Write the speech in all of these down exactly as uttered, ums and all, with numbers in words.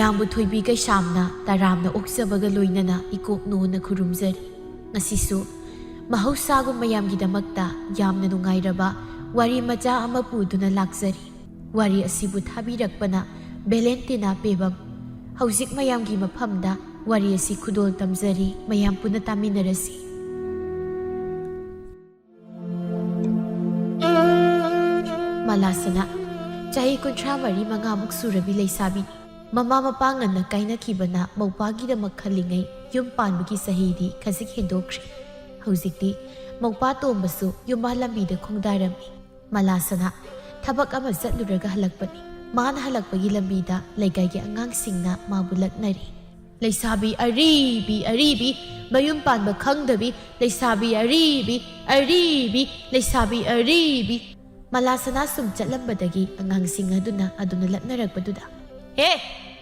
ꯃꯌꯥꯝꯕꯨ ꯊꯣꯏꯕꯤ ꯀꯩꯁꯥꯝꯅ ꯇꯔꯥꯝꯅ ꯑꯣꯛꯆꯕꯒ ꯂꯣꯏꯅꯅ ꯏꯀꯣꯛ ꯅꯣꯟꯅ ꯈꯨꯔꯨꯝꯖꯔꯤ꯫ ꯉꯁꯤꯁꯨ ꯃꯍꯧꯁꯥꯒꯨꯝ ꯃꯌꯥꯝꯒꯤꯗꯃꯛꯇ ꯌꯥꯝꯅ ꯅꯨꯡꯉꯥꯏꯔꯕ ꯋꯥꯔꯤ ꯃꯆꯥ ꯑꯃ ꯄꯨꯗꯨꯅ ꯂꯥꯛꯆꯔꯤ꯫ ꯋꯥꯔꯤ ꯑꯁꯤꯕꯨ ꯊꯥꯕꯤꯔꯛꯄꯅ ꯚꯦꯂꯦꯟꯇꯤꯅꯥ ꯄꯦꯕꯝ꯫ ꯍꯧꯖꯤꯛ ꯃꯌꯥꯝꯒꯤ ꯃꯐꯝꯗ ꯋꯥꯔꯤ ꯑꯁꯤ ꯈꯨꯗꯣꯜ ꯇꯝꯖꯔꯤ, ꯃꯌꯥꯝ ꯄꯨꯟꯅ ꯇꯥꯃꯤꯟꯅꯔꯁꯤ꯫ ꯃꯂꯥꯁꯅꯥ, ꯆꯍꯤ ꯀꯨꯟꯊ꯭ꯔꯥ ꯃꯔꯤ ꯃꯉꯥꯃꯨꯛ ꯁꯨꯔꯕꯤ ꯂꯩꯁꯥꯕꯤꯅꯤ꯫ ꯃꯃꯥ ꯃꯄꯥ ꯉꯟꯅ ꯀꯥꯏꯅꯈꯤꯕꯅ ꯃꯧꯄꯥꯒꯤꯗꯃꯛ ꯈꯜꯂꯤꯉꯩ ꯌꯨꯝ ꯄꯥꯟꯕꯒꯤ ꯆꯍꯤꯗꯤ ꯈꯖꯤꯛ ꯍꯦꯟꯗꯣꯛꯈ꯭ꯔꯦ꯫ ꯍꯧꯖꯤꯛꯇꯤ ꯃꯧꯄꯥ ꯇꯣꯝꯕꯁꯨ ꯌꯨꯝꯕꯥꯟ ꯂꯝꯕꯤꯗ ꯈꯣꯡꯗꯥꯔꯝꯃꯤ꯫ ꯃꯂꯥꯁꯅꯥ ꯊꯕꯛ ꯑꯃ ꯆꯠꯂꯨꯔꯒ ꯍꯜꯂꯛꯄꯅꯤ꯫ ꯃꯥꯅ ꯍꯜꯂꯛꯄꯒꯤ ꯂꯝꯕꯤꯗ ꯂꯩꯀꯥꯏꯒꯤ ꯑꯉꯥꯡꯁꯤꯡꯅ ꯃꯥꯕꯨ ꯂꯛꯅꯔꯤ꯫ "ꯂꯩꯁꯥꯕꯤ ꯑꯔꯤꯕꯤ, ꯑꯔꯤꯕꯤ, ꯃꯌꯨꯝ ꯄꯥꯟꯕ ꯈꯪꯗꯕꯤ, ꯂꯩꯁꯥꯕꯤ ꯑꯔꯤꯕꯤ, ꯑꯔꯤꯕꯤ, ꯂꯩꯁꯥꯕꯤ ꯑꯔꯤꯕꯤ"꯫ ꯃꯂꯥꯁꯅꯥ ꯁꯨꯝ ꯆꯠꯂꯝꯕꯗꯒꯤ ꯑꯉꯥꯡꯁꯤꯡ ꯑꯗꯨꯅ ꯑꯗꯨꯝꯅ ꯂꯛꯅꯔꯛꯄꯗꯨꯗ, "ꯍꯦ,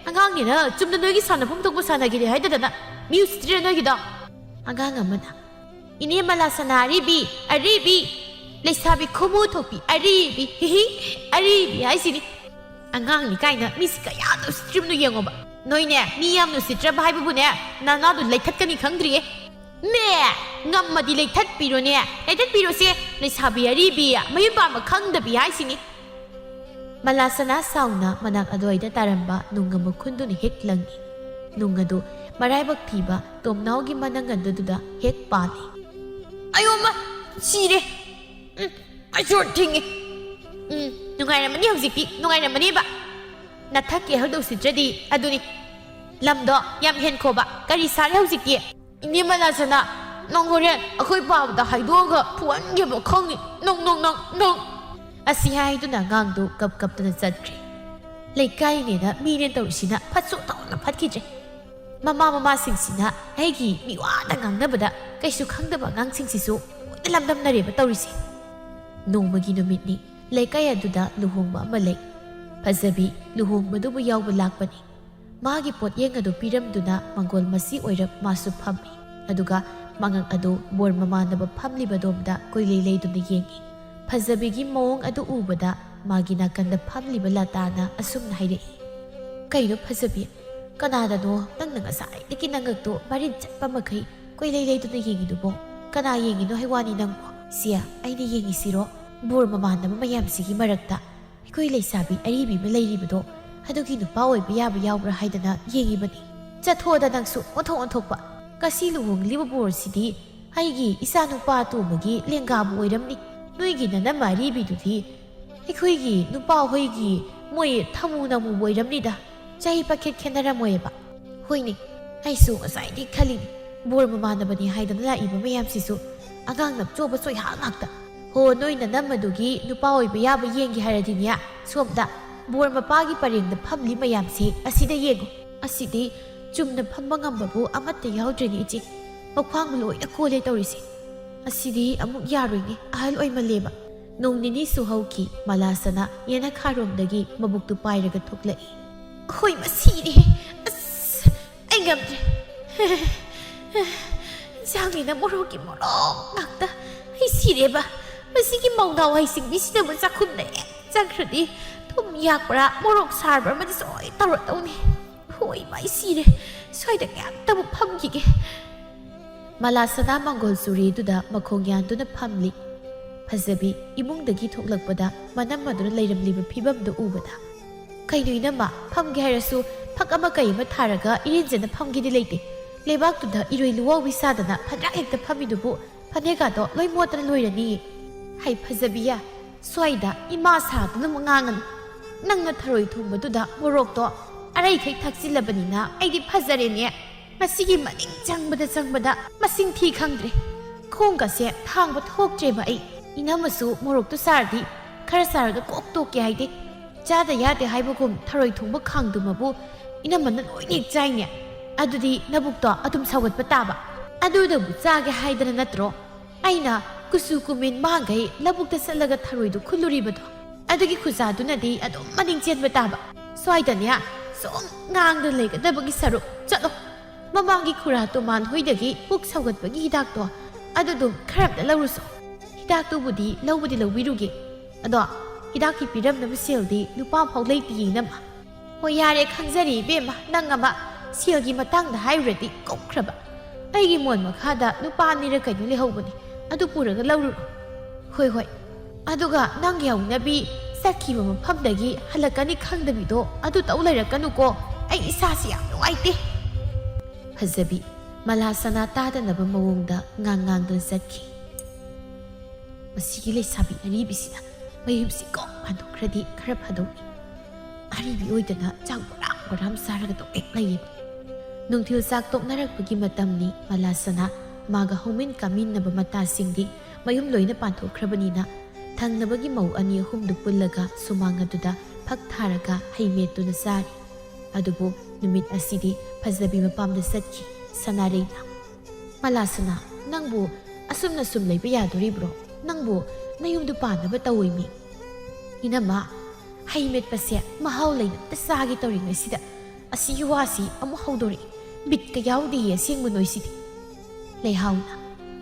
ꯑꯉꯥꯡꯅꯤꯅ ꯆꯨꯝꯅ ꯅꯣꯏꯒꯤ ꯁꯥꯟꯅꯐꯝ ꯊꯣꯛꯄ ꯁꯥꯟꯅꯒꯦꯗꯤ ꯍꯥꯏꯗꯗꯅ ꯃꯤ ꯎꯁꯤꯠꯇ꯭ꯔꯤꯔ ꯅꯣꯏꯒꯤꯗꯣ?" ꯑꯉꯥꯡ ꯑꯃꯅ, "ꯏꯅꯦ ꯃꯂꯥꯁꯅꯥ ꯑꯔꯤꯕꯤ, ꯑꯔꯤꯕꯤ, ꯂꯩꯁꯥꯕꯤ ꯈꯨꯃꯨ ꯊꯣꯛꯄꯤ ꯑꯔꯤꯕꯤ, ꯍꯤꯍꯤ, ꯑꯔꯤꯕꯤ ꯍꯥꯏꯁꯤꯅꯤ꯫ ꯑꯉꯥꯡꯅꯤ ꯀꯥꯏꯅ ꯃꯤꯁꯤ ꯀꯌꯥꯗ ꯎꯁꯤꯠꯇ꯭ꯔꯤꯕꯅꯣ ꯌꯦꯡꯉꯣꯕ꯫ ꯅꯣꯏꯅꯦ, ꯃꯤ ꯌꯥꯝꯅ ꯎꯁꯤꯠꯇ꯭ꯔꯕ ꯍꯥꯏꯕꯕꯨꯅꯦ, ꯅꯅꯥꯗꯣ ꯂꯩꯊꯠꯀꯅꯤ ꯈꯪꯗ꯭ꯔꯤꯌꯦ꯫ ꯃꯦ, ꯉꯝꯃꯗꯤ ꯂꯩꯊꯠꯄꯤꯔꯣꯅꯦ, ꯂꯩꯊꯠꯄꯤꯔꯣꯁꯦ, ꯂꯩꯁꯥꯕꯤ ꯑꯔꯤꯕꯤ, ꯃꯌꯨꯝ ꯄꯥꯟꯕ ꯈꯪꯗꯕꯤ ꯍꯥꯏꯁꯤꯅꯤ"꯫ ꯃꯂꯥꯁꯅꯥ ꯁꯥꯎꯅ ꯃꯅꯥꯛ ꯑꯗꯨꯋꯥꯏꯗ ꯇꯥꯔꯝꯕ ꯅꯨꯡ ꯑꯃ ꯈꯨꯟꯗꯨꯅ ꯍꯦꯛ ꯂꯪꯉꯤ꯫ ꯅꯨꯡ ꯑꯗꯨ ꯃꯔꯥꯏꯕꯛ ꯊꯤꯕ ꯇꯣꯝꯅꯥꯎꯒꯤ ꯃꯅꯪꯒꯟꯗꯨꯗ ꯍꯦꯛ ꯄꯥꯜꯂꯤ꯫ "ꯑꯌꯣꯃ, ꯁꯤꯔꯦ꯫ ꯎꯝ, ꯑꯩ ꯁꯣꯔ ꯊꯤꯡꯉꯦ꯫ ꯎꯝ, ꯅꯨꯡꯉꯥꯏꯔꯝꯃꯅꯤ ꯍꯧꯖꯤꯛꯇꯤ, ꯅꯨꯡꯉꯥꯏꯔꯝꯃꯅꯤꯕ꯫ ꯅꯊꯛꯀꯤ ꯑꯍꯜꯗꯣ ꯎꯁꯤꯠꯇ꯭ꯔꯗꯤ ꯑꯗꯨꯅꯤ꯫ ꯂꯝꯗꯣ ꯌꯥꯝ ꯍꯦꯟꯈꯣꯕ꯫ ꯀꯔꯤ ꯁꯥꯔꯦ ꯍꯧꯖꯤꯛꯇꯤ?" "ꯏꯅꯦ ꯃꯂꯥꯁꯅꯥ, ꯅꯪ ꯍꯣꯔꯦꯟ ꯑꯩꯈꯣꯏ ꯄꯥꯕꯗ ꯍꯥꯏꯗꯣꯛꯑꯒ ꯐꯨꯍꯟꯒꯦꯕ, ꯈꯪꯉꯤ? ꯅꯪ, ꯅꯪ, ꯅꯪ, ꯅꯪ!" ꯑꯁꯤ ꯍꯥꯏꯗꯨꯅ ꯑꯉꯥꯡꯗꯨ ꯀꯞ ꯀꯞꯇꯅ ꯆꯠꯈ꯭ꯔꯦ꯫ "ꯂꯩꯀꯥꯏꯅꯦꯅ ꯃꯤꯅꯦ ꯇꯧꯔꯤꯁꯤꯅ ꯐꯠꯁꯨ ꯇꯧꯅ ꯐꯠꯈꯤꯗ꯭ꯔꯦ꯫ ꯃꯃꯥ ꯃꯃꯥꯁꯤꯡꯁꯤꯅ ꯑꯩꯒꯤ ꯃꯤꯋꯥꯗ ꯉꯥꯡꯅꯕꯗ ꯀꯩꯁꯨ ꯈꯪꯗꯕ ꯑꯉꯥꯡꯁꯤꯡꯁꯤꯁꯨ ꯂꯣꯏꯅ ꯂꯝꯗꯝꯅꯔꯦꯕ ꯇꯧꯔꯤꯁꯦ"꯫ ꯅꯣꯡꯃꯒꯤ ꯅꯨꯃꯤꯠꯅꯤ꯫ ꯂꯩꯀꯥꯏ ꯑꯗꯨꯗ ꯂꯨꯍꯣꯡꯕ ꯑꯃ ꯂꯩ꯫ ꯐꯖꯕꯤ ꯂꯨꯍꯣꯡꯕꯗꯨꯕꯨ ꯌꯥꯎꯕ ꯂꯥꯛꯄꯅꯤ꯫ ꯃꯥꯒꯤ ꯄꯣꯠꯌꯦꯡ ꯑꯗꯨ ꯄꯤꯔꯝꯗꯨꯅ ꯃꯪꯒꯣꯜ ꯃꯆꯤ ꯑꯣꯏꯔꯞ ꯃꯥꯁꯨ ꯐꯝꯃꯤ꯫ ꯑꯗꯨꯒ ꯃꯉꯛ ꯑꯗꯨ ꯕꯣꯔ ꯃꯃꯥꯟꯅꯕ ꯐꯝꯂꯤꯕꯗꯣꯝꯗ ꯀꯣꯏꯂꯩ ꯂꯩꯗꯨꯅ ꯌꯦꯡꯏ꯫ ꯐꯖꯕꯤꯒꯤ ꯃꯑꯣꯡ ꯑꯗꯨ ꯎꯕꯗ ꯃꯥꯒꯤ ꯅꯥꯀꯟꯗ ꯐꯝꯂꯤꯕ ꯂꯇꯥꯅ ꯑꯁꯨꯝꯅ ꯍꯥꯏꯔꯛꯏ, "ꯀꯩꯅꯣ ꯐꯖꯕꯤ? ꯀꯅꯥꯗꯅꯣ ꯅꯪꯅ ꯉꯁꯥꯏꯗꯒꯤ ꯅꯉꯛꯇꯣ ꯃꯔꯤꯟ ꯆꯠꯄ ꯃꯈꯩ ꯀꯣꯏꯂꯩ ꯂꯩꯗꯨꯅ ꯌꯦꯡꯉꯤꯗꯨꯕꯣ? ꯀꯅꯥ ꯌꯦꯡꯉꯤꯅꯣ ꯍꯥꯏ ꯋꯥꯅꯤ ꯅꯪꯕꯣ?" "ꯁꯦ, ꯑꯩꯅ ꯌꯦꯡꯉꯤꯁꯤꯔꯣ? ꯕꯣꯔ ꯃꯃꯥꯟꯅꯕ ꯃꯌꯥꯝꯁꯤꯒꯤ ꯃꯔꯛꯇ ꯑꯩꯈꯣꯏ ꯂꯩꯁꯥꯕꯤ ꯑꯔꯤꯕꯤ ꯑꯃ ꯂꯩꯔꯤꯕꯗꯣ, ꯑꯗꯨꯒꯤ ꯅꯨꯄꯥ ꯑꯣꯏꯕ ꯌꯥꯕ ꯌꯥꯎꯕ꯭ꯔꯥ ꯍꯥꯏꯗꯅ ꯌꯦꯡꯉꯤꯕꯅꯤ꯫ ꯆꯠꯊꯣꯛꯑꯗ ꯅꯪꯁꯨ ꯑꯣꯟꯊꯣꯛ ꯑꯣꯟꯊꯣꯛꯄ꯫ ꯉꯁꯤ ꯂꯨꯍꯣꯡꯂꯤꯕ ꯕꯣꯔꯁꯤꯗꯤ ꯑꯩꯒꯤ ꯏꯆꯥ ꯅꯨꯄꯥ ꯑꯇꯣꯝꯕꯒꯤ ꯂꯦꯡꯒꯥꯕꯨ ꯑꯣꯏꯔꯝꯅꯤ꯫ ꯅꯣꯏꯒꯤ ꯅꯅꯝꯃ ꯑꯔꯤꯕꯤꯗꯨꯗꯤ ꯑꯩꯈꯣꯏꯒꯤ ꯅꯨꯄꯥ ꯍꯣꯏꯒꯤ ꯃꯣꯏ ꯊꯃꯨ ꯅꯃꯨꯕꯨ ꯑꯣꯏꯔꯝꯅꯤꯗ꯫ ꯆꯍꯤ ꯄꯥꯈꯦꯠ ꯈꯦꯠꯅꯔꯝꯃꯣꯏꯕ꯫ ꯍꯣꯏꯅꯦ, ꯑꯩꯁꯨ ꯉꯁꯥꯏꯗꯤ ꯈꯜꯂꯤꯅꯤ, ꯕꯣꯔ ꯃꯃꯥꯟꯅꯕꯅꯤ ꯍꯥꯏꯗꯅ ꯂꯥꯛꯏꯕ ꯃꯌꯥꯝꯁꯤꯁꯨ ꯑꯉꯥꯡ ꯅꯞꯆꯣꯕ ꯆꯣꯏꯍꯥ ꯉꯥꯛꯇ꯫ ꯍꯣ, ꯅꯣꯏ ꯅꯅꯝꯃꯗꯨꯒꯤ ꯅꯨꯄꯥ ꯑꯣꯏꯕ ꯌꯥꯕ ꯌꯦꯡꯒꯦ ꯍꯥꯏꯔꯗꯤꯅꯦ, ꯁꯣꯝꯗ ꯕꯣꯔ ꯃꯄꯥꯒꯤ ꯄꯔꯦꯡꯗ ꯐꯝꯂꯤ ꯃꯌꯥꯝꯁꯦ ꯑꯁꯤꯗ ꯌꯦꯡꯉꯨ꯫ ꯑꯁꯤꯗꯤ ꯆꯨꯝꯅ ꯐꯝꯕ ꯉꯝꯕꯕꯨ ꯑꯃꯠꯇ ꯌꯥꯎꯗ꯭ꯔꯦꯅꯦ ꯏꯆꯦ꯫ ꯃꯈ꯭ꯋꯥꯡ ꯂꯣꯏꯅ ꯀꯣꯜꯂꯦ ꯇꯧꯔꯤꯁꯦ꯫ ꯑꯁꯤꯗꯤ ꯑꯃꯨꯛ ꯌꯥꯔꯣꯏꯅꯦ, ꯑꯍꯜ ꯑꯣꯏꯃꯜꯂꯦꯕ꯫ ꯅꯣꯡ ꯅꯤꯅꯤꯁꯨ ꯍꯧꯈꯤ, ꯃꯂꯥꯁꯅꯥ ꯌꯦꯅꯈꯥꯔꯣꯝꯗꯒꯤ ꯃꯕꯨꯛꯇꯨ ꯄꯥꯏꯔꯒ ꯊꯣꯛꯂꯛꯏ꯫ "ꯍꯣꯏ, ꯃꯁꯤꯅꯦ꯫ ꯑꯁ, ꯑꯩ ꯉꯝꯗ꯭ꯔꯦ꯫ ꯏꯟꯁꯥꯡꯅꯤꯅ ꯃꯣꯔꯣꯛꯀꯤ ꯃꯣꯔꯣꯛ ꯉꯥꯛꯇ꯫ ꯑꯩ ꯁꯤꯔꯦꯕ꯫ ꯃꯁꯤꯒꯤ ꯃꯧꯅꯥꯎ ꯍꯩꯁꯤꯡꯕꯤꯁꯤꯗꯕꯨ ꯆꯥꯛꯈꯨꯝꯗ ꯍꯦꯛ ꯆꯪꯈ꯭ꯔꯗꯤ ꯊꯨꯝ ꯌꯥꯛꯄ꯭ꯔꯥ ꯃꯣꯔꯣꯛ ꯁꯥꯔꯕ꯭ꯔꯥ ꯑꯃꯗꯤ ꯁꯣꯏ ꯇꯧꯔꯗꯧꯅꯤ꯫ ꯍꯣꯏ, ꯃꯥ, ꯑꯩ ꯁꯤꯔꯦ꯫ ꯁ꯭ꯋꯥꯏꯗ ꯉꯥꯏꯍꯥꯛꯇꯕꯨ ꯐꯝꯈꯤꯒꯦ꯫" ꯃꯂꯥꯁꯅꯥ ꯃꯪꯒꯣꯜ ꯆꯨꯔꯤꯗꯨꯗ ꯃꯈꯣꯡ ꯌꯥꯟꯗꯨꯅ ꯐꯝꯂꯤ꯫ ꯐꯖꯕꯤ ꯏꯃꯨꯡꯗꯒꯤ ꯊꯣꯛꯂꯛꯄꯗ ꯃꯅꯝꯃꯗꯨꯅ ꯂꯩꯔꯝꯂꯤꯕ ꯐꯤꯕꯝꯗꯨ ꯎꯕꯗ, "ꯀꯩꯅꯣ ꯏꯅꯝꯃ, ꯐꯝꯒꯦ ꯍꯥꯏꯔꯁꯨ ꯐꯛ ꯑꯃ ꯀꯩ ꯑꯃ ꯊꯥꯔꯒ ꯏꯔꯦꯟꯖꯅ ꯐꯝꯒꯦꯗꯤ ꯂꯩꯇꯦ꯫ ꯂꯩꯕꯥꯛꯇꯨꯗ ꯏꯔꯣꯏ ꯂꯨꯋꯥꯎꯕꯤ ꯁꯥꯗꯅ ꯐꯗ꯭ꯔꯥꯛ ꯍꯦꯛꯇ ꯐꯝꯃꯤꯗꯨꯕꯨ ꯐꯅꯦꯛꯀꯥꯗꯣ ꯂꯣꯏ ꯃꯣꯠꯇꯅ ꯂꯣꯏꯔꯅꯤꯌꯦ꯫" "ꯍꯩ ꯐꯖꯕꯤꯌꯦ, ꯁ꯭ꯋꯥꯏꯗ ꯏꯃꯥ ꯁꯥꯗꯨꯅ ꯑꯃꯨꯛ ꯉꯥꯡꯉꯅꯨ꯫ ꯅꯪꯅ ꯊꯔꯣꯏ ꯊꯣꯡꯕꯗꯨꯗ ꯃꯣꯔꯣꯛꯇꯣ ꯑꯔꯩꯈꯩ ꯊꯥꯛꯆꯤꯜꯂꯕꯅꯤꯅ ꯑꯩꯗꯤ ꯐꯖꯔꯦꯅꯦ꯫ ꯃꯁꯤꯒꯤ ꯃꯅꯤꯡ ꯆꯪꯕꯗ ꯆꯪꯕꯗ ꯃꯁꯤꯡ ꯊꯤ ꯈꯪꯗ꯭ꯔꯦ꯫ ꯈꯣꯡꯒꯁꯦ ꯊꯥꯡꯕ ꯊꯣꯛꯇ꯭ꯔꯦꯕ ꯑꯩ꯫ ꯏꯅꯝꯃꯁꯨ ꯃꯣꯔꯣꯛꯇꯨ ꯆꯥꯔꯗꯤ ꯈꯔ ꯆꯥꯔꯒ ꯀꯣꯛ ꯇꯣꯛꯀꯦ ꯍꯥꯏꯗꯦ꯫ ꯆꯥꯗ ꯌꯥꯗꯦ ꯍꯥꯏꯕꯒꯨꯝ ꯊꯔꯣꯏ ꯊꯣꯡꯕ ꯈꯥꯡꯗꯨꯃꯕꯨ ꯏꯅꯝꯃꯅ ꯂꯣꯏꯅ ꯍꯦꯛ ꯆꯥꯏꯅꯦ꯫ ꯑꯗꯨꯗꯤ ꯅꯕꯨꯛꯇꯣ ꯑꯗꯨꯝ ꯁꯧꯒꯠꯄ ꯇꯥꯕ꯫ ꯑꯗꯨꯗꯕꯨ ꯆꯥꯒꯦ ꯍꯥꯏꯗꯅ ꯅꯠꯇ꯭ꯔꯣ ꯑꯩꯅ ꯀꯨꯆꯨ ꯀꯨꯃꯦꯟ ꯃꯥꯡꯈꯩ ꯂꯧꯕꯨꯛꯇ ꯆꯠꯂꯒ ꯊꯔꯣꯏꯗꯨ ꯈꯨꯜꯂꯨꯔꯤꯕꯗꯣ?" "ꯑꯗꯨꯒꯤ ꯈꯨꯖꯥꯗꯨꯅꯗꯤ ꯑꯗꯨꯝ ꯃꯅꯤꯡ ꯆꯦꯟꯕ ꯇꯥꯕ꯫ ꯁ꯭ꯋꯥꯏꯗꯅꯦ ꯁꯨꯝ ꯉꯥꯡꯗ ꯂꯩꯒꯗꯕꯒꯤ ꯁꯔꯨꯛ꯫ ꯆꯠꯂꯣ, ꯃꯃꯥꯡꯒꯤ ꯈꯨꯔꯥ ꯇꯣꯃꯥꯟ ꯍꯣꯏꯗꯒꯤ ꯄꯨꯛ ꯁꯧꯒꯠꯄꯒꯤ ꯍꯤꯗꯥꯛꯇꯣ ꯑꯗꯨꯗꯨꯝ ꯈꯔ ꯑꯝꯇ ꯂꯧꯔꯨꯁꯣ꯫ ꯍꯤꯗꯥꯛꯇꯨꯕꯨꯗꯤ ꯂꯧꯕꯗꯤ ꯂꯧꯕꯤꯔꯨꯒꯦ꯫ ꯑꯗꯣ ꯍꯤꯗꯥꯛꯀꯤ ꯄꯤꯔꯝꯅꯕ ꯁꯦꯜꯗꯤ ꯂꯨꯄꯥ ꯐꯥꯎ ꯂꯩꯇꯦꯌꯦ ꯏꯅꯝꯃ꯫ ꯍꯣꯏ, ꯌꯥꯔꯦ, ꯈꯪꯖꯔꯦ ꯏꯕꯦꯝꯃ, ꯅꯪ ꯑꯃ ꯁꯦꯜꯒꯤ ꯃꯇꯥꯡꯗ ꯍꯥꯏꯔꯨꯔꯗꯤ ꯀꯧꯈ꯭ꯔꯕ꯫ ꯑꯩꯒꯤ ꯃꯣꯟ ꯃꯈꯥꯗ ꯂꯨꯄꯥ ꯑꯅꯤꯔ ꯀꯩꯅꯣ ꯂꯩꯍꯧꯕꯅꯤ, ꯑꯗꯨ ꯄꯨꯔꯒ ꯂꯧꯔꯨꯔꯣ꯫ ꯍꯣꯏ, ꯍꯣꯏ꯫ ꯑꯗꯨꯒ ꯅꯪꯒꯤ ꯍꯧꯅꯕꯤ ꯆꯠꯈꯤꯕ ꯃꯐꯝꯗꯒꯤ ꯍꯜꯂꯛꯀꯅꯤ ꯈꯪꯗꯕꯤꯗꯣ ꯑꯗꯨ ꯇꯧ ꯂꯩꯔꯛꯀꯅꯨꯀꯣ꯫ ꯑꯩ ꯏꯁꯥꯁꯤ ꯌꯥꯝ ꯅꯨꯡꯉꯥꯏꯇꯦ꯫ ꯐꯖꯕꯤ, ꯃꯂꯥ ꯁꯅꯥ ꯇꯥꯗꯅꯕ ꯃꯑꯣꯡꯗ ꯉꯥꯡ ꯉꯥꯡꯗꯨꯅ ꯆꯠꯈꯤ꯫ ꯃꯁꯤꯒꯤ ꯂꯩꯁꯥꯕꯤ ꯑꯔꯤꯕꯤꯁꯤꯅ ꯃꯌꯨꯝꯁꯤ ꯀꯣꯛ ꯍꯟꯗꯣꯛꯈ꯭ꯔꯗꯤ ꯈꯔ ꯐꯗꯧꯅꯤ꯫ ꯑꯔꯤꯕꯤ ꯑꯣꯏꯗꯅ ꯆꯥꯛ ꯕꯣꯔꯥꯝ ꯕꯣꯔꯥꯝ ꯆꯥꯔꯒ ꯇꯣꯛꯑꯦꯛ ꯂꯩꯌꯦ꯫ ꯅꯨꯡꯊꯤꯜ ꯆꯥꯛ ꯇꯣꯛꯅꯔꯛꯄꯒꯤ ꯃꯇꯝꯅꯤ꯫ ꯃꯂꯥꯁꯅꯥ ꯃꯥꯒ ꯍꯧꯃꯤꯟ ꯀꯥꯃꯤꯟꯅꯕ ꯃꯇꯥꯁꯤꯡꯗꯤ ꯃꯌꯨꯝ ꯂꯣꯏꯅ ꯄꯥꯟꯊꯣꯛꯈ꯭ꯔꯕꯅꯤꯅ ꯊꯪꯅꯕꯒꯤ ꯃꯧ ꯑꯅꯤ ꯑꯍꯨꯝꯗꯨ ꯄꯨꯜꯂꯒ ꯁꯨꯃꯥꯡ ꯑꯗꯨꯗ ꯐꯛ ꯊꯥꯔꯒ ꯍꯩ ꯃꯦꯠꯇꯨꯅ ꯆꯥꯔꯤ꯫ ꯑꯗꯨꯕꯨ ꯅꯨꯃꯤꯠ ꯑꯁꯤꯗꯤ ꯐꯖꯕꯤ ꯃꯄꯥꯝꯗ ꯆꯠꯈꯤ꯫ ꯁꯅꯥꯔꯩꯅ, "ꯃꯂꯥꯁꯅꯥ, ꯅꯪꯕꯨ ꯑꯁꯨꯝꯅ ꯁꯨꯝ ꯂꯩꯕ ꯌꯥꯗꯣꯔꯤꯕ꯭ꯔꯣ? ꯅꯪꯕꯨ ꯅꯌꯨꯝꯗꯨ ꯄꯥꯟꯅꯕ ꯇꯧꯋꯤꯃꯤ꯫ ꯏꯅꯝꯃ, ꯍꯩ ꯃꯦꯠꯄꯁꯦ ꯃꯍꯥꯎ ꯂꯩꯅ ꯑꯝꯇ ꯆꯥꯒꯦ ꯇꯧꯔꯤꯉꯩꯁꯤꯗ ꯑꯁꯤꯒꯤ ꯋꯥꯁꯤ ꯑꯃꯨꯛ ꯍꯧꯗꯣꯔꯛꯏ꯫ ꯕꯤꯠꯀ ꯌꯥꯎꯗꯦꯌꯦ ꯑꯁꯦꯡꯕ ꯅꯣꯏꯁꯤꯗꯤ꯫" ꯂꯩꯍꯥꯎꯅ,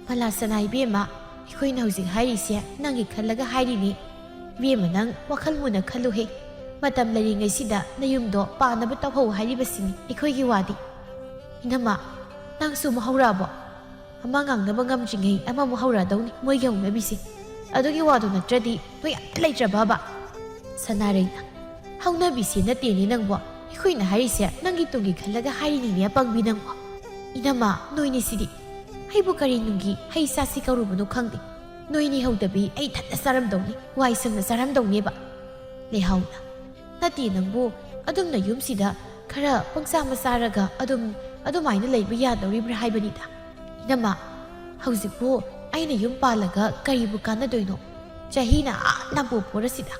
"ꯃꯂꯥꯁꯅꯥ ꯏꯕꯦꯝꯃ, ꯑꯩꯈꯣꯏꯅ ꯍꯧꯖꯤꯛ ꯍꯥꯏꯔꯤꯁꯦ ꯅꯪꯒꯤ ꯈꯜꯂꯒ ꯍꯥꯏꯔꯤꯅꯤ꯫ ꯏꯕꯦꯝꯃ, ꯅꯪ ꯋꯥꯈꯜ ꯃꯨꯟꯅ ꯈꯜꯂꯨꯍꯦ꯫ ꯃꯇꯝ ꯂꯩꯔꯤꯉꯩꯁꯤꯗ ꯅꯌꯨꯝꯗꯣ ꯄꯥꯟꯅꯕ ꯇꯧꯍꯧ ꯍꯥꯏꯔꯤꯕꯁꯤꯅꯤ ꯑꯩꯈꯣꯏꯒꯤ ꯋꯥꯗꯤ꯫" "ꯏꯅꯝꯃ, ꯅꯪꯁꯨ ꯑꯃꯨꯛ ꯍꯧꯔꯛꯑꯕꯣ? ꯑꯃ ꯉꯥꯡꯅꯕ ꯉꯝꯗ꯭ꯔꯤꯉꯩ ꯑꯃꯃꯨꯛ ꯍꯧꯔꯛꯑꯗꯧꯅꯤ ꯃꯣꯏꯒꯤ ꯍꯧꯅꯕꯤꯁꯦ꯫ ꯑꯗꯨꯒꯤ ꯋꯥꯗꯨ ꯅꯠꯇ꯭ꯔꯗꯤ ꯅꯣꯏ ꯑꯝꯇ ꯂꯩꯇ꯭ꯔꯕꯕ?" ꯁꯅꯥꯔꯩꯅ, "ꯍꯧꯅꯕꯤꯁꯦ ꯅꯠꯇꯦꯅꯦ ꯅꯪꯕꯣ꯫ ꯑꯩꯈꯣꯏꯅ ꯍꯥꯏꯔꯤꯁꯦ ꯅꯪꯒꯤ ꯇꯨꯡꯒꯤ ꯈꯜꯂꯒ ꯍꯥꯏꯔꯤꯅꯤꯅꯦ, ꯑꯄꯪꯕꯤ ꯅꯪꯕꯣ꯫ ꯏꯅꯝꯃ, ꯅꯣꯏꯅꯤ ꯁꯤꯗꯤ꯫ ꯑꯩꯕꯨ ꯀꯔꯤ ꯅꯨꯡꯒꯤ ꯍꯩ ꯆꯥꯁꯤ ꯀꯧꯔꯨꯕꯅꯣ ꯈꯪꯗꯦ꯫ ꯅꯣꯏꯅꯤ ꯍꯧꯗꯕꯤ ꯑꯩ ꯏꯊꯟꯇ ꯆꯥꯔꯝꯗꯧꯅꯤ, ꯋꯥꯏ ꯁꯪꯅ ꯆꯥꯔꯝꯗꯧꯅꯦꯕ꯫" ꯂꯩꯍꯥꯎꯅ, "ꯅꯠꯇꯦ ꯅꯪꯕꯨ, ꯑꯗꯨꯝꯅ ꯌꯨꯝꯁꯤꯗ ꯈꯔ ꯄꯪꯆꯥ ꯃꯆꯥꯔꯒ ꯑꯗꯨꯝ ꯑꯗꯨꯃꯥꯏꯅ ꯂꯩꯕ ꯌꯥꯗꯧꯔꯤꯕ꯭ꯔꯥ ꯍꯥꯏꯕꯅꯤꯗ꯫ ꯏꯅꯝꯃ, ꯍꯧꯖꯤꯛꯄꯨ ꯑꯩꯅ ꯌꯨꯝ ꯄꯥꯜꯂꯒ ꯀꯔꯤꯕꯨ ꯀꯥꯟꯅꯗꯣꯏꯅꯣ? ꯆꯍꯤꯅ ꯑꯥ ꯅꯥꯄꯣꯛ ꯄꯣꯔꯁꯤꯗ꯫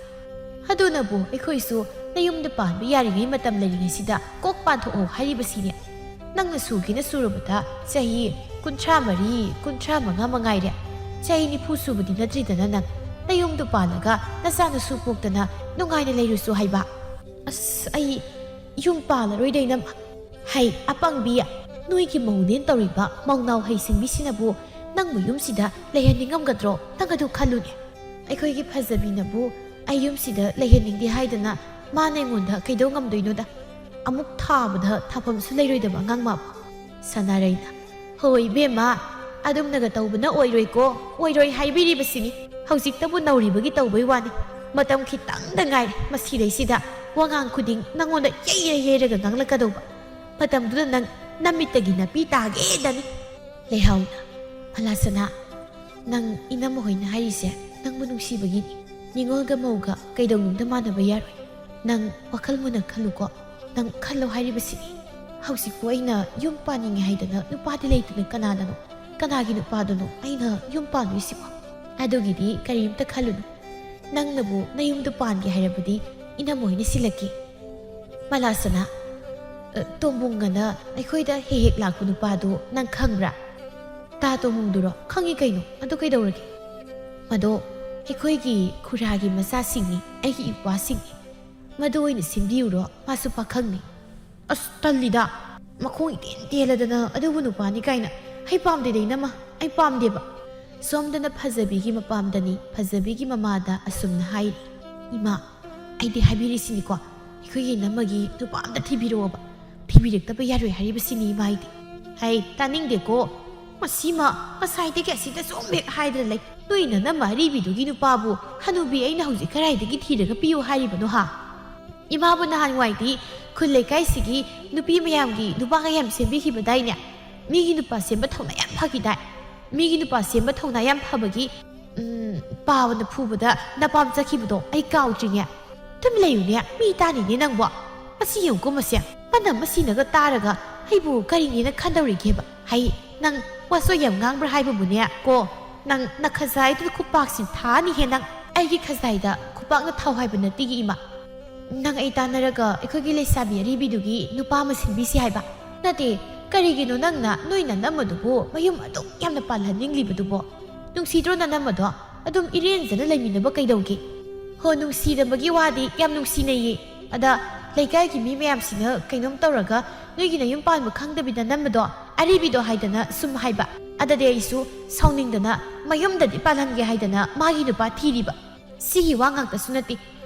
ꯑꯗꯨꯅꯕꯨ ꯑꯩꯈꯣꯏꯁꯨ ꯅꯌꯨꯝꯗ ꯄꯥꯟꯕ ꯌꯥꯔꯤꯉꯩ ꯃꯇꯝ ꯂꯩꯔꯤꯉꯩꯁꯤꯗ ꯀꯣꯛ ꯄꯥꯟꯊꯣꯛꯑꯣ ꯍꯥꯏꯔꯤꯕꯁꯤꯅꯦ꯫ ꯅꯪꯅ ꯁꯨꯒꯦꯅ ꯁꯨꯔꯕꯗ ꯆꯍꯤ ꯀꯨꯟꯊ꯭ꯔꯥ ꯃꯔꯤ, ꯀꯨꯟꯊ꯭ꯔꯥ ꯃꯉꯥ ꯃꯉꯥꯏꯔꯦ꯫ ꯆꯍꯤ ꯅꯤꯐꯨ ꯁꯨꯕꯗꯤ ꯅꯠꯇ꯭ꯔꯤꯗꯅ ꯅꯪ꯫ ꯅꯌꯨꯝꯗꯨ ꯄꯥꯜꯂꯒ ꯅꯆꯥ ꯅꯁꯨ ꯄꯣꯛꯇꯅ ꯅꯨꯡꯉꯥꯏꯅ ꯂꯩꯔꯨꯁꯨ ꯍꯥꯏꯕ꯫ ꯑꯁ, ꯑꯩ ꯌꯨꯝ ꯄꯥꯜꯂꯔꯣꯏꯗ ꯏꯅꯝꯃ꯫ ꯍꯩ, ꯑꯄꯪꯕꯤ, ꯅꯣꯏꯒꯤ ꯃꯧꯅꯦꯅ ꯇꯧꯔꯤꯕ ꯃꯧꯅꯥꯎ ꯍꯩꯁꯤꯡꯕꯤꯁꯤꯅꯕꯨ ꯅꯪꯕꯨ ꯌꯨꯝꯁꯤꯗ ꯂꯩꯍꯟꯅꯤꯡꯉꯝꯒꯗ꯭ꯔꯣ? ꯅꯪ ꯑꯗꯨ ꯈꯜꯂꯨꯅꯦ꯫ ꯑꯩꯈꯣꯏꯒꯤ ꯐꯖꯕꯤꯅꯕꯨ ꯑꯩ ꯌꯨꯝꯁꯤꯗ ꯂꯩꯍꯟꯅꯤꯡꯗꯦ ꯍꯥꯏꯗꯅ ꯃꯥꯅ ꯑꯩꯉꯣꯟꯗ ꯀꯩꯗꯧ ꯉꯝꯗꯣꯏꯅꯣꯗ? ꯑꯃꯨꯛ ꯊꯥꯕꯗ ꯊꯥꯐꯝꯁꯨ ꯂꯩꯔꯣꯏꯗꯕ ꯑꯉꯥꯡ ꯃꯥꯕꯨ꯫ ꯁꯅꯥꯔꯩꯅ, "ꯍꯣꯏ ꯏꯕꯦꯝꯃ, ꯑꯗꯨꯝꯅꯒ ꯇꯧꯕꯅ ꯑꯣꯏꯔꯣꯏꯀꯣ, ꯑꯣꯏꯔꯣꯏ ꯍꯥꯏꯕꯤꯔꯤꯕꯁꯤꯅꯤ꯫ ꯍꯧꯖꯤꯛꯇꯕꯨ ꯅꯧꯔꯤꯕꯒꯤ ꯇꯧꯕꯩ ꯋꯥꯅꯤ꯫ ꯃꯇꯝ ꯈꯤꯇꯪꯗ ꯉꯥꯏꯔꯦ ꯃꯁꯤꯗꯩꯁꯤꯗ ꯋꯥꯉꯥꯡ ꯈꯨꯗꯤꯡ ꯅꯉꯣꯟꯗ ꯌꯩꯔ ꯌꯩꯔꯒ ꯉꯥꯡꯂꯛꯀꯗꯧꯕ꯫ ꯃꯇꯝꯗꯨꯗ ꯅꯪ ꯅꯃꯤꯠꯇꯒꯤ ꯅꯥꯄꯤ ꯇꯥꯒꯦꯗꯅꯤ꯫" ꯂꯩꯍꯥꯎꯅ, "ꯃꯂꯥꯁꯅꯥ, ꯅꯪ ꯏꯅꯝꯃ ꯍꯣꯏꯅ ꯍꯥꯏꯔꯤꯁꯦ ꯅꯪꯕꯨ ꯅꯨꯡꯁꯤꯕꯒꯤꯅꯤ꯫ ꯅꯤꯉꯣꯜꯒ ꯃꯧꯒ ꯀꯩꯗꯧꯅꯨꯡꯗ ꯃꯥꯟꯅꯕ ꯌꯥꯔꯣꯏ꯫ ꯅꯪ ꯋꯥꯈꯜ ꯃꯨꯟꯅ ꯈꯜꯂꯨꯀꯣ꯫ ꯅꯪ ꯈꯜꯂꯣ ꯍꯥꯏꯔꯤꯕꯁꯤꯅꯤ꯫ ꯍꯧꯖꯤꯛꯄꯨ ꯑꯩꯅ ꯌꯨꯝ ꯄꯥꯟꯅꯤꯡꯉꯦ ꯍꯥꯏꯗꯅ ꯅꯨꯄꯥꯗꯤ ꯂꯩꯇꯅ ꯀꯅꯥꯅꯅꯣ, ꯀꯅꯥꯒꯤ ꯅꯨꯄꯥꯗꯨꯅꯣ ꯑꯩꯅ ꯌꯨꯝ ꯄꯥꯟꯗꯣꯏꯁꯤꯕꯣ? ꯑꯗꯨꯒꯤꯗꯤ ꯀꯔꯤꯝꯇ ꯈꯜꯂꯨꯅꯨ꯫ ꯅꯪꯅꯕꯨ ꯅꯌꯨꯝꯗ ꯄꯥꯟꯒꯦ ꯍꯥꯏꯔꯕꯗꯤ ꯏꯅꯝꯃ ꯍꯣꯏꯅ ꯁꯤꯜꯂꯛꯀꯦ꯫" ꯃꯂꯥꯁꯅꯥ, "ꯑ, ꯇꯣꯝꯕꯨꯡꯒꯅ ꯑꯩꯈꯣꯏꯗ ꯍꯦꯛ ꯍꯦꯛ ꯂꯥꯛꯄ ꯅꯨꯄꯥꯗꯨ ꯅꯪ ꯈꯪꯕ꯭ꯔꯥ?" "ꯇꯥ ꯇꯣꯝꯕꯨꯡꯗꯨꯔꯣ? ꯈꯪꯉꯤ ꯀꯩꯅꯣ꯫ ꯑꯗꯨ ꯀꯩꯗꯧꯔꯒꯦ?" "ꯃꯗꯣ ꯑꯩꯈꯣꯏꯒꯤ ꯈꯨꯔꯥꯒꯤ ꯃꯆꯥꯁꯤꯡꯅꯤ, ꯑꯩꯒꯤ ꯏꯄ꯭ꯋꯥꯁꯤꯡꯅꯤ꯫ ꯃꯗꯨ ꯑꯣꯏꯅ ꯁꯤꯟꯕꯤꯌꯨꯔꯣ? ꯃꯥꯁꯨ ꯄꯥꯈꯪꯅꯤ꯫" "ꯑꯁ, ꯇꯜꯂꯤꯗ꯫ ꯃꯈꯣꯡ ꯏꯇꯦꯟ ꯇꯦꯜꯂꯗꯅ ꯑꯗꯨꯕꯨ ꯅꯨꯄꯥꯅꯤ ꯀꯥꯏꯅ꯫ ꯑꯩ ꯄꯥꯝꯗꯦꯗ, ꯏꯅꯝꯃ, ꯑꯩ ꯄꯥꯝꯗꯦꯕ꯫" ꯁꯣꯝꯗꯅ ꯐꯖꯕꯤꯒꯤ ꯃꯄꯥꯝꯗꯅꯤ, ꯐꯖꯕꯤꯒꯤ ꯃꯃꯥꯗ ꯑꯁꯨꯝꯅ ꯍꯥꯏꯔꯤ, "ꯏꯃꯥ, ꯑꯩꯗꯤ ꯍꯥꯏꯕꯤꯔꯤꯁꯤꯅꯤꯀꯣ, ꯑꯩꯈꯣꯏꯒꯤ ꯏꯅꯝꯃꯒꯤ ꯅꯨꯄꯥ ꯑꯝꯇ ꯊꯤꯕꯤꯔꯛꯑꯣꯕ꯫ ꯊꯤꯕꯤꯔꯛꯇꯕ ꯌꯥꯔꯣꯏ ꯍꯥꯏꯔꯤꯕꯁꯤꯅꯤ ꯏꯃꯥ ꯑꯩꯗꯤ꯫" "ꯍꯩ, ꯇꯥꯅꯤꯡꯗꯦꯀꯣ꯫ ꯃꯁꯤꯃ ꯉꯁꯥꯏꯗꯒꯤ ꯑꯁꯤꯗ ꯁꯨꯝ ꯍꯦꯛ ꯍꯥꯏꯗꯅ ꯂꯩ꯫ ꯅꯣꯏ ꯅꯅꯝꯃ ꯑꯔꯤꯕꯤꯗꯨꯒꯤ ꯅꯨꯄꯥꯕꯨ ꯍꯅꯨꯕꯤ ꯑꯩꯅ ꯍꯧꯖꯤꯛ ꯀꯗꯥꯏꯗꯒꯤ ꯊꯤꯔꯒ ꯄꯤꯌꯨ ꯍꯥꯏꯔꯤꯕꯅꯣ ꯍꯥ?" "ꯏꯃꯥꯕꯨ ꯅꯍꯥꯟꯋꯥꯏꯗꯤ ꯈꯨꯜ ꯂꯩꯀꯥꯏꯁꯤꯒꯤ ꯅꯨꯄꯤ ꯃꯌꯥꯝꯒꯤ ꯅꯨꯄꯥꯒ ꯌꯥꯝ ꯁꯦꯝꯕꯤꯈꯤꯕꯗꯥꯏꯅꯦ? ꯃꯤꯒꯤ ꯅꯨꯄꯥ ꯁꯦꯝꯕ ꯊꯧꯅꯥ ꯌꯥꯝ ꯐꯈꯤꯗꯥꯏ? ꯃꯤꯒꯤ ꯅꯨꯄꯥ ꯁꯦꯝꯕ ꯊꯧꯅꯥ ꯌꯥꯝ ꯐꯕꯒꯤ, ꯎꯝ, ꯄꯥꯕꯅ ꯐꯨꯕꯗ ꯅꯄꯥꯝ ꯆꯠꯈꯤꯕꯗꯣ ꯑꯩ ꯀꯥꯎꯗ꯭ꯔꯤꯅꯦ꯫ ꯇꯨꯃꯤꯟ ꯂꯩꯌꯨꯅꯦ, ꯃꯤ ꯇꯥꯅꯤꯅꯦ ꯅꯪꯕꯣ꯫ ꯃꯁꯤ ꯌꯦꯡꯉꯨꯀꯣ ꯃꯁꯦ, ꯃꯅꯝ ꯃꯁꯤꯅꯒ ꯇꯥꯔꯒ ꯑꯩꯕꯨ ꯀꯔꯤꯅꯦꯅ ꯈꯟꯗꯧꯔꯤꯒꯦꯕ? ꯍꯩ, ꯅꯪ ꯋꯥꯆꯣꯏ ꯌꯥꯝ ꯉꯥꯡꯕ꯭ꯔꯥ ꯍꯥꯏꯕꯕꯨꯅꯦ ꯀꯣ, ꯅꯪ ꯅꯈꯖꯥꯏꯗꯨꯗ ꯈꯨꯄꯥꯛꯁꯤ ꯊꯥꯅꯤꯍꯦ ꯅꯪ꯫ ꯑꯩꯒꯤ ꯈꯖꯥꯏꯗ ꯈꯨꯄꯥꯛꯅ ꯊꯥꯎ ꯍꯥꯏꯕ ꯅꯠꯇꯦꯒꯤ ꯏꯃꯥ꯫ ꯅꯪ ꯑꯩ ꯇꯥꯟꯅꯔꯒ ꯑꯩꯈꯣꯏꯒꯤ ꯂꯩꯁꯥꯕꯤ ꯑꯔꯤꯕꯤꯗꯨꯒꯤ ꯅꯨꯄꯥ ꯑꯃ ꯁꯤꯟꯕꯤꯁꯤ ꯍꯥꯏꯕ? ꯅꯠꯇꯦ, ꯀꯔꯤꯒꯤꯅꯣ ꯅꯪꯅ ꯅꯣꯏ ꯅꯅꯝꯃꯗꯨꯕꯨ ꯃꯌꯨꯝ ꯑꯗꯨꯛ ꯌꯥꯝꯅ ꯄꯥꯜꯍꯟꯅꯤꯡꯂꯤꯕꯗꯨꯕꯣ? ꯅꯨꯡꯁꯤꯗ꯭ꯔꯣ ꯅꯅꯝꯃꯗꯣ? ꯑꯗꯨꯝ ꯏꯔꯦꯟꯖꯅ ꯂꯩꯃꯤꯟꯅꯕ ꯀꯩꯗꯧꯒꯦ?" "ꯍꯣ, ꯅꯨꯡꯁꯤꯅꯕꯒꯤ ꯋꯥꯗꯤ ꯌꯥꯝ ꯅꯨꯡꯁꯤꯅꯩꯌꯦ꯫ ꯑꯗ ꯂꯩꯀꯥꯏꯒꯤ ꯃꯤ ꯃꯌꯥꯝꯁꯤꯅ ꯀꯩꯅꯣꯝ ꯇꯧꯔꯒ ꯅꯣꯏꯒꯤ ꯅꯌꯨꯝ ꯄꯥꯟꯕ ꯈꯪꯗꯕꯤꯗ ꯅꯝꯕꯗꯣ, ꯑꯔꯤꯕꯤꯗꯣ ꯍꯥꯏꯗꯅ ꯁꯨꯝ ꯍꯥꯏꯕ꯫ ꯑꯗꯗꯤ ꯑꯩꯁꯨ ꯁꯥꯎꯅꯤꯡꯗꯅ ꯃꯌꯨꯝꯗꯗꯤ ꯄꯥꯜꯍꯟꯒꯦ ꯍꯥꯏꯗꯅ ꯃꯥꯒꯤ ꯅꯨꯄꯥ ꯊꯤꯔꯤꯕ꯫ ꯁꯤꯒꯤ ꯋꯥ ꯉꯥꯛꯇꯁꯨ ꯅꯠꯇꯦ,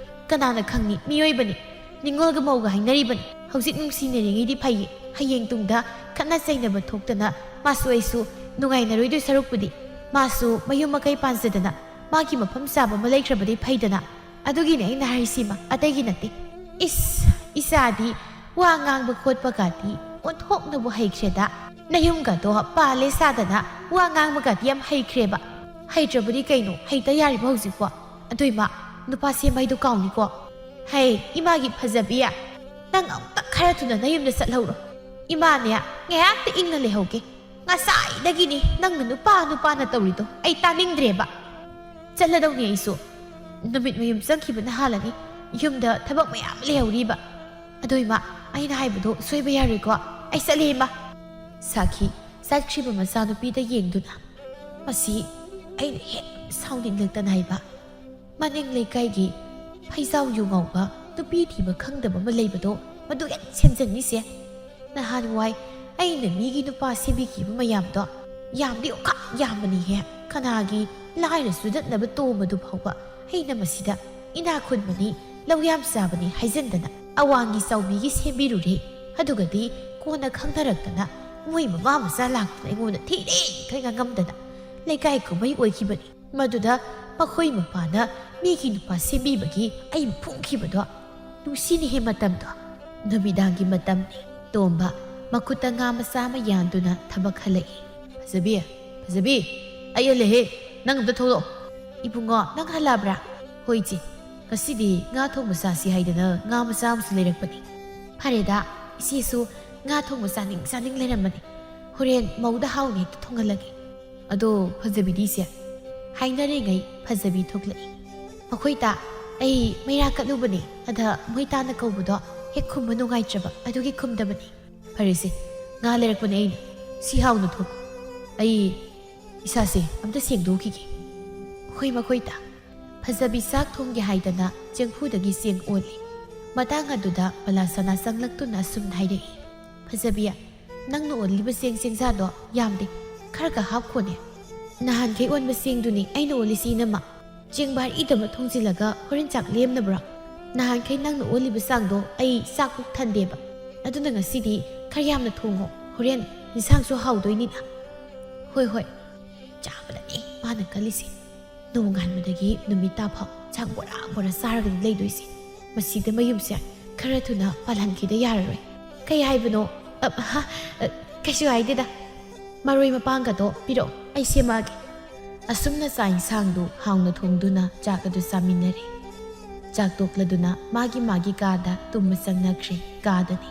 ꯀꯅꯥꯅ ꯈꯪꯅꯤ, ꯃꯤꯑꯣꯏꯕꯅꯤ, ꯅꯤꯡꯉꯣꯜꯒ ꯃꯧꯒ ꯍꯥꯏꯅꯔꯤꯕꯅꯤ꯫ ꯍꯧꯖꯤꯛ ꯅꯨꯡꯁꯤꯅꯔꯤꯉꯩꯗꯤ ꯐꯩꯌꯦ, ꯍꯌꯦꯡ ꯇꯨꯡꯗ ꯈꯠꯅ ꯆꯩꯅꯕ ꯊꯣꯛꯇꯅ ꯃꯥꯁꯨ ꯑꯩꯁꯨ ꯅꯨꯡꯉꯥꯏꯅꯔꯣꯏꯗꯣꯏ ꯁꯔꯨꯛꯄꯨꯗꯤ, ꯃꯥꯁꯨ ꯃꯌꯨꯝ ꯃꯀꯩ ꯄꯥꯟꯖꯗꯅ ꯃꯥꯒꯤ ꯃꯐꯝ ꯆꯥꯕ ꯑꯃ ꯂꯩꯈ꯭ꯔꯕꯗꯤ ꯐꯩꯗꯅ꯫ ꯑꯗꯨꯒꯤꯅꯦ ꯑꯩꯅ ꯍꯥꯏꯔꯤꯁꯤꯃ, ꯑꯇꯩꯒꯤ ꯅꯠꯇꯦ꯫ ꯏꯁ, ꯏꯆꯥꯗꯤ ꯋꯥ ꯉꯥꯡꯕ ꯈꯣꯠꯄꯒꯗꯤ ꯑꯣꯟꯊꯣꯛꯅꯕꯨ ꯍꯩꯈ꯭ꯔꯦꯗ꯫ ꯅꯌꯨꯝꯒꯗꯣ ꯄꯥꯜꯂꯦ ꯁꯥꯗꯅ ꯋꯥ ꯉꯥꯡꯕꯒꯗꯤ ꯌꯥꯝ ꯍꯩꯈ꯭ꯔꯦꯕ꯫ ꯍꯩꯇ꯭ꯔꯕꯗꯤ ꯀꯩꯅꯣ, ꯍꯩꯇ ꯌꯥꯔꯤꯕ ꯍꯧꯖꯤꯛꯄꯣ? ꯑꯗꯨꯏꯃ, ꯅꯨꯄꯥ ꯁꯦꯝꯕ ꯍꯥꯏꯗꯣ ꯀꯥꯎꯅꯤꯀꯣ꯫ ꯍꯩ, ꯏꯃꯥꯒꯤ ꯐꯖꯕꯤ, ꯅꯪ ꯑꯃꯨꯛꯇ ꯈꯔ ꯊꯨꯅ ꯅꯌꯨꯝꯗ ꯆꯠꯍꯧꯔꯣ꯫ ꯏꯃꯥꯅꯦ, ꯉꯥꯏꯍꯥꯛꯇ ꯏꯪꯅ ꯂꯩꯍꯧꯒꯦ꯫ ꯉꯁꯥꯏꯗꯒꯤꯅꯤ ꯅꯪꯅ ꯅꯨꯄꯥ ꯅꯨꯄꯥꯅ ꯇꯧꯔꯤꯗꯣ ꯑꯩ ꯇꯥꯅꯤꯡꯗ꯭ꯔꯦꯕ꯫ ꯆꯠꯂꯗꯧꯅꯤ ꯑꯩꯁꯨ꯫ ꯅꯨꯃꯤꯠ ꯃꯌꯨꯝ ꯆꯪꯈꯤꯕꯅ ꯍꯥꯜꯂꯅꯤ꯫ ꯌꯨꯝꯗ ꯊꯕꯛ ꯃꯌꯥꯝ ꯂꯩꯍꯧꯔꯤꯕ꯫ ꯑꯗꯣ ꯏꯃꯥ, ꯑꯩꯅ ꯍꯥꯏꯕꯗꯣ ꯁꯣꯏꯕ ꯌꯥꯔꯣꯏꯀꯣ꯫ ꯑꯩ ꯆꯠꯂꯦ ꯏꯃꯥ꯫ ꯁꯥꯈꯤ ꯆꯠꯈ꯭ꯔꯤꯕ ꯃꯆꯥꯅꯨꯄꯤꯗ ꯌꯦꯡꯗꯨꯅ, ꯃꯁꯤ ꯑꯩꯅ ꯍꯦꯛ ꯁꯥꯎꯅꯤꯡꯂꯛꯇꯅ ꯍꯥꯏꯕ꯫ ꯃꯅꯤꯡ ꯂꯩꯀꯥꯏꯒꯤ ꯐꯩꯖꯥꯎ ꯌꯨ ꯉꯧꯕ ꯅꯨꯄꯤ ꯊꯤꯕ ꯈꯪꯗꯕ ꯑꯃ ꯂꯩꯕꯗꯣ, ꯃꯗꯨ ꯍꯦꯛ ꯁꯦꯝꯖꯟꯅꯤꯁꯦ꯫ ꯅꯍꯥꯟꯋꯥꯏ ꯑꯩꯅ ꯃꯤꯒꯤ ꯅꯨꯄꯥ ꯁꯦꯝꯕꯤꯈꯤꯕ ꯃꯌꯥꯝꯗꯣ ꯌꯥꯝꯗꯤ ꯑꯣꯈꯥꯛ ꯌꯥꯝꯕꯅꯤꯍꯦ꯫ ꯀꯅꯥꯒꯤ ꯂꯥꯏꯔ ꯆꯨꯗꯠꯅꯕ ꯇꯣꯝꯕꯗꯨ ꯐꯥꯎꯕ ꯑꯩꯅ ꯃꯁꯤꯗ ꯏꯅꯥꯛ ꯈꯨꯟꯕꯅꯤ, ꯂꯧ ꯌꯥꯝ ꯆꯥꯕꯅꯤ ꯍꯥꯏꯖꯟꯗꯅ ꯑꯋꯥꯡꯒꯤ ꯆꯥꯎꯕꯤꯒꯤ ꯁꯦꯝꯕꯤꯔꯨꯔꯦ꯫ ꯑꯗꯨꯒꯗꯤ ꯀꯣꯟꯅ ꯈꯪꯅꯔꯛꯇꯅ ꯃꯣꯏ ꯃꯃꯥ ꯃꯆꯥ ꯂꯥꯛꯇꯅ ꯑꯩꯉꯣꯟꯗ ꯊꯤꯔꯦ ꯈꯔ ꯉꯥꯡꯉꯝꯗꯅ ꯂꯩꯀꯥꯏ ꯀꯨꯝꯍꯩ ꯑꯣꯏꯈꯤꯕꯅꯤ꯫ ꯃꯗꯨꯗ ꯃꯈꯣꯏ ꯃꯄꯥꯅ ꯃꯤꯒꯤ ꯅꯨꯄꯥ ꯁꯦꯝꯕꯤꯕꯒꯤ ꯑꯩꯕꯨ ꯐꯨꯈꯤꯕꯗꯣ ꯅꯨꯡꯁꯤꯅꯤꯍꯦ ꯃꯇꯝꯗꯣ꯫ ꯅꯨꯃꯤꯗꯥꯡꯒꯤ ꯃꯇꯝꯅꯤ꯫ ꯇꯣꯝꯕ ꯃꯈꯨꯠꯇ ꯉꯥ ꯃꯆꯥ ꯑꯃ ꯌꯥꯟꯗꯨꯅ ꯊꯕꯛ ꯍꯜꯂꯛꯏ꯫ "ꯐꯖꯕꯤ, ꯐꯖꯕꯤ, ꯑꯩ ꯍꯜꯂꯛꯑꯦ, ꯅꯪ ꯑꯝꯇ ꯊꯣꯛꯂꯛꯑꯣ꯫ ꯏꯕꯨꯡꯉꯣ, ꯅꯪ ꯍꯜꯂꯛꯑꯕ꯭ꯔꯥ?" "ꯍꯣꯏ ꯏꯆꯦ, ꯉꯁꯤꯗꯤ ꯉꯥ ꯊꯣꯡꯕ ꯆꯥꯁꯤ ꯍꯥꯏꯗꯅ ꯉꯥ ꯃꯆꯥ ꯑꯃꯁꯨ ꯂꯩꯔꯛꯄꯅꯤ꯫" "ꯐꯔꯦꯗ, ꯏꯆꯦꯁꯨ ꯉꯥ ꯊꯣꯡꯕ ꯆꯥꯅꯤꯡ ꯆꯥꯅꯤꯡ ꯂꯩꯔꯝꯕꯅꯤ꯫ ꯍꯣꯔꯦꯟ ꯃꯧꯗ ꯍꯥꯎꯅ ꯍꯦꯛꯇ ꯊꯣꯡꯍꯜꯂꯒꯦ꯫" "ꯑꯗꯣ ꯐꯖꯕꯤꯗꯤ ꯏꯆꯦ?" ꯍꯥꯏꯅꯔꯤꯉꯩ ꯐꯖꯕꯤ ꯊꯣꯛꯂꯛꯏ꯫ "ꯃꯈꯣꯏ ꯇꯥ, ꯑꯩ ꯃꯩꯔꯥ ꯀꯠꯂꯨꯕꯅꯦ, ꯑꯗ ꯃꯣꯏ ꯇꯥꯅ ꯀꯧꯕꯗꯣ ꯍꯦꯛ ꯈꯨꯝꯕ ꯅꯨꯡꯉꯥꯏꯇ꯭ꯔꯕ, ꯑꯗꯨꯒꯤ ꯈꯨꯝꯗꯕꯅꯤ꯫" "ꯐꯔꯦꯁꯦ, ꯉꯥ ꯂꯩꯔꯛꯄꯅꯦ ꯑꯩꯅ꯫ ꯁꯤ ꯍꯥꯎꯅ ꯊꯣꯡ꯫ ꯑꯩ ꯏꯁꯥꯁꯦ ꯑꯝꯇ ꯁꯦꯡꯗꯣꯛꯈꯤꯒꯦ꯫" "ꯍꯣꯏ, ꯃꯈꯣꯏ ꯇꯥ꯫" ꯐꯖꯕꯤ ꯆꯥꯛ ꯊꯣꯡꯒꯦ ꯍꯥꯏꯗꯅ ꯆꯦꯡꯐꯨꯗꯒꯤ ꯆꯦꯡ ꯑꯣꯜꯂꯤ꯫ ꯃꯇꯥꯡ ꯑꯗꯨꯗ ꯕꯂꯥꯁꯅꯥ ꯆꯪꯂꯛꯇꯨꯅ ꯑꯁꯨꯝꯅ ꯍꯥꯏꯔꯛꯏ, "ꯐꯖꯕꯤ, ꯅꯪꯅ ꯑꯣꯜꯂꯤꯕ ꯆꯦꯡ ꯆꯦꯡꯖꯥꯗꯣ ꯌꯥꯝꯗꯦ, ꯈꯔꯒ ꯍꯥꯞꯈꯣꯅꯦ꯫" "ꯅꯍꯥꯟꯈꯩ ꯑꯣꯟꯕ ꯆꯦꯡꯗꯨꯅꯤ ꯑꯩꯅ ꯑꯣꯜꯂꯤꯁꯤ, ꯏꯅꯝꯃ꯫ ꯆꯦꯡ ꯚꯥꯔꯤꯗꯕ ꯊꯣꯡꯖꯤꯜꯂꯒ ꯍꯣꯔꯦꯟ ꯆꯥꯛ ꯂꯦꯝꯅꯕ꯭ꯔꯣ?" ꯅꯍꯥꯟꯈꯩ ꯅꯪꯅ ꯑꯣꯜꯂꯤꯕ ꯆꯥꯡꯗꯣ ꯑꯩ ꯆꯥꯛ ꯄꯨꯛ ꯊꯟꯗꯦꯕ꯫ ꯑꯗꯨꯅ ꯉꯁꯤꯗꯤ ꯈꯔ ꯌꯥꯝꯅ ꯊꯣꯡꯉꯣ, ꯍꯣꯔꯦꯟ ꯏꯟꯁꯥꯡꯁꯨ ꯍꯥꯎꯗꯣꯏꯅꯤꯅ꯫ ꯍꯣꯏ, ꯍꯣꯏ꯫ ꯆꯥꯕꯗꯅꯦ ꯃꯥꯅ ꯀꯜꯂꯤꯁꯦ꯫ ꯅꯣꯡꯉꯥꯟꯕꯗꯒꯤ ꯅꯨꯃꯤꯠ ꯇꯥꯐꯥꯎ ꯆꯥꯛ ꯕꯣꯔꯥ ꯕꯣꯔꯥ ꯆꯥꯔꯒꯗꯤ ꯂꯩꯗꯣꯏꯁꯦ꯫ ꯃꯁꯤꯗ ꯃꯌꯨꯝꯁꯦ ꯈꯔ ꯊꯨꯅ ꯄꯥꯜꯍꯟꯈꯤꯗ ꯌꯥꯔꯔꯣꯏ꯫ ꯀꯩ ꯍꯥꯏꯕꯅꯣ? ꯑ, ꯍ, ꯑ, ꯀꯩꯁꯨ ꯍꯥꯏꯗꯦꯗ꯫ ꯃꯔꯣꯏ ꯃꯄꯥꯡꯒꯗꯣ ꯄꯤꯔꯛꯑꯣ, ꯑꯩ ꯁꯦꯝꯃꯛꯑꯒꯦ꯫ ꯑꯁꯨꯝꯅ ꯆꯥꯛ ꯏꯟꯁꯥꯡꯗꯨ ꯍꯥꯎꯅ ꯊꯣꯡꯗꯨꯅ ꯆꯥꯛ ꯑꯗꯨ ꯆꯥꯃꯤꯟꯅꯔꯦ꯫ ꯆꯥꯛ ꯇꯣꯛꯂꯗꯨꯅ ꯃꯥꯒꯤ ꯃꯥꯒꯤ ꯀꯥꯗ ꯇꯨꯝꯕ ꯆꯪꯅꯈ꯭ꯔꯦ꯫ ꯀꯥꯗꯅꯤ꯫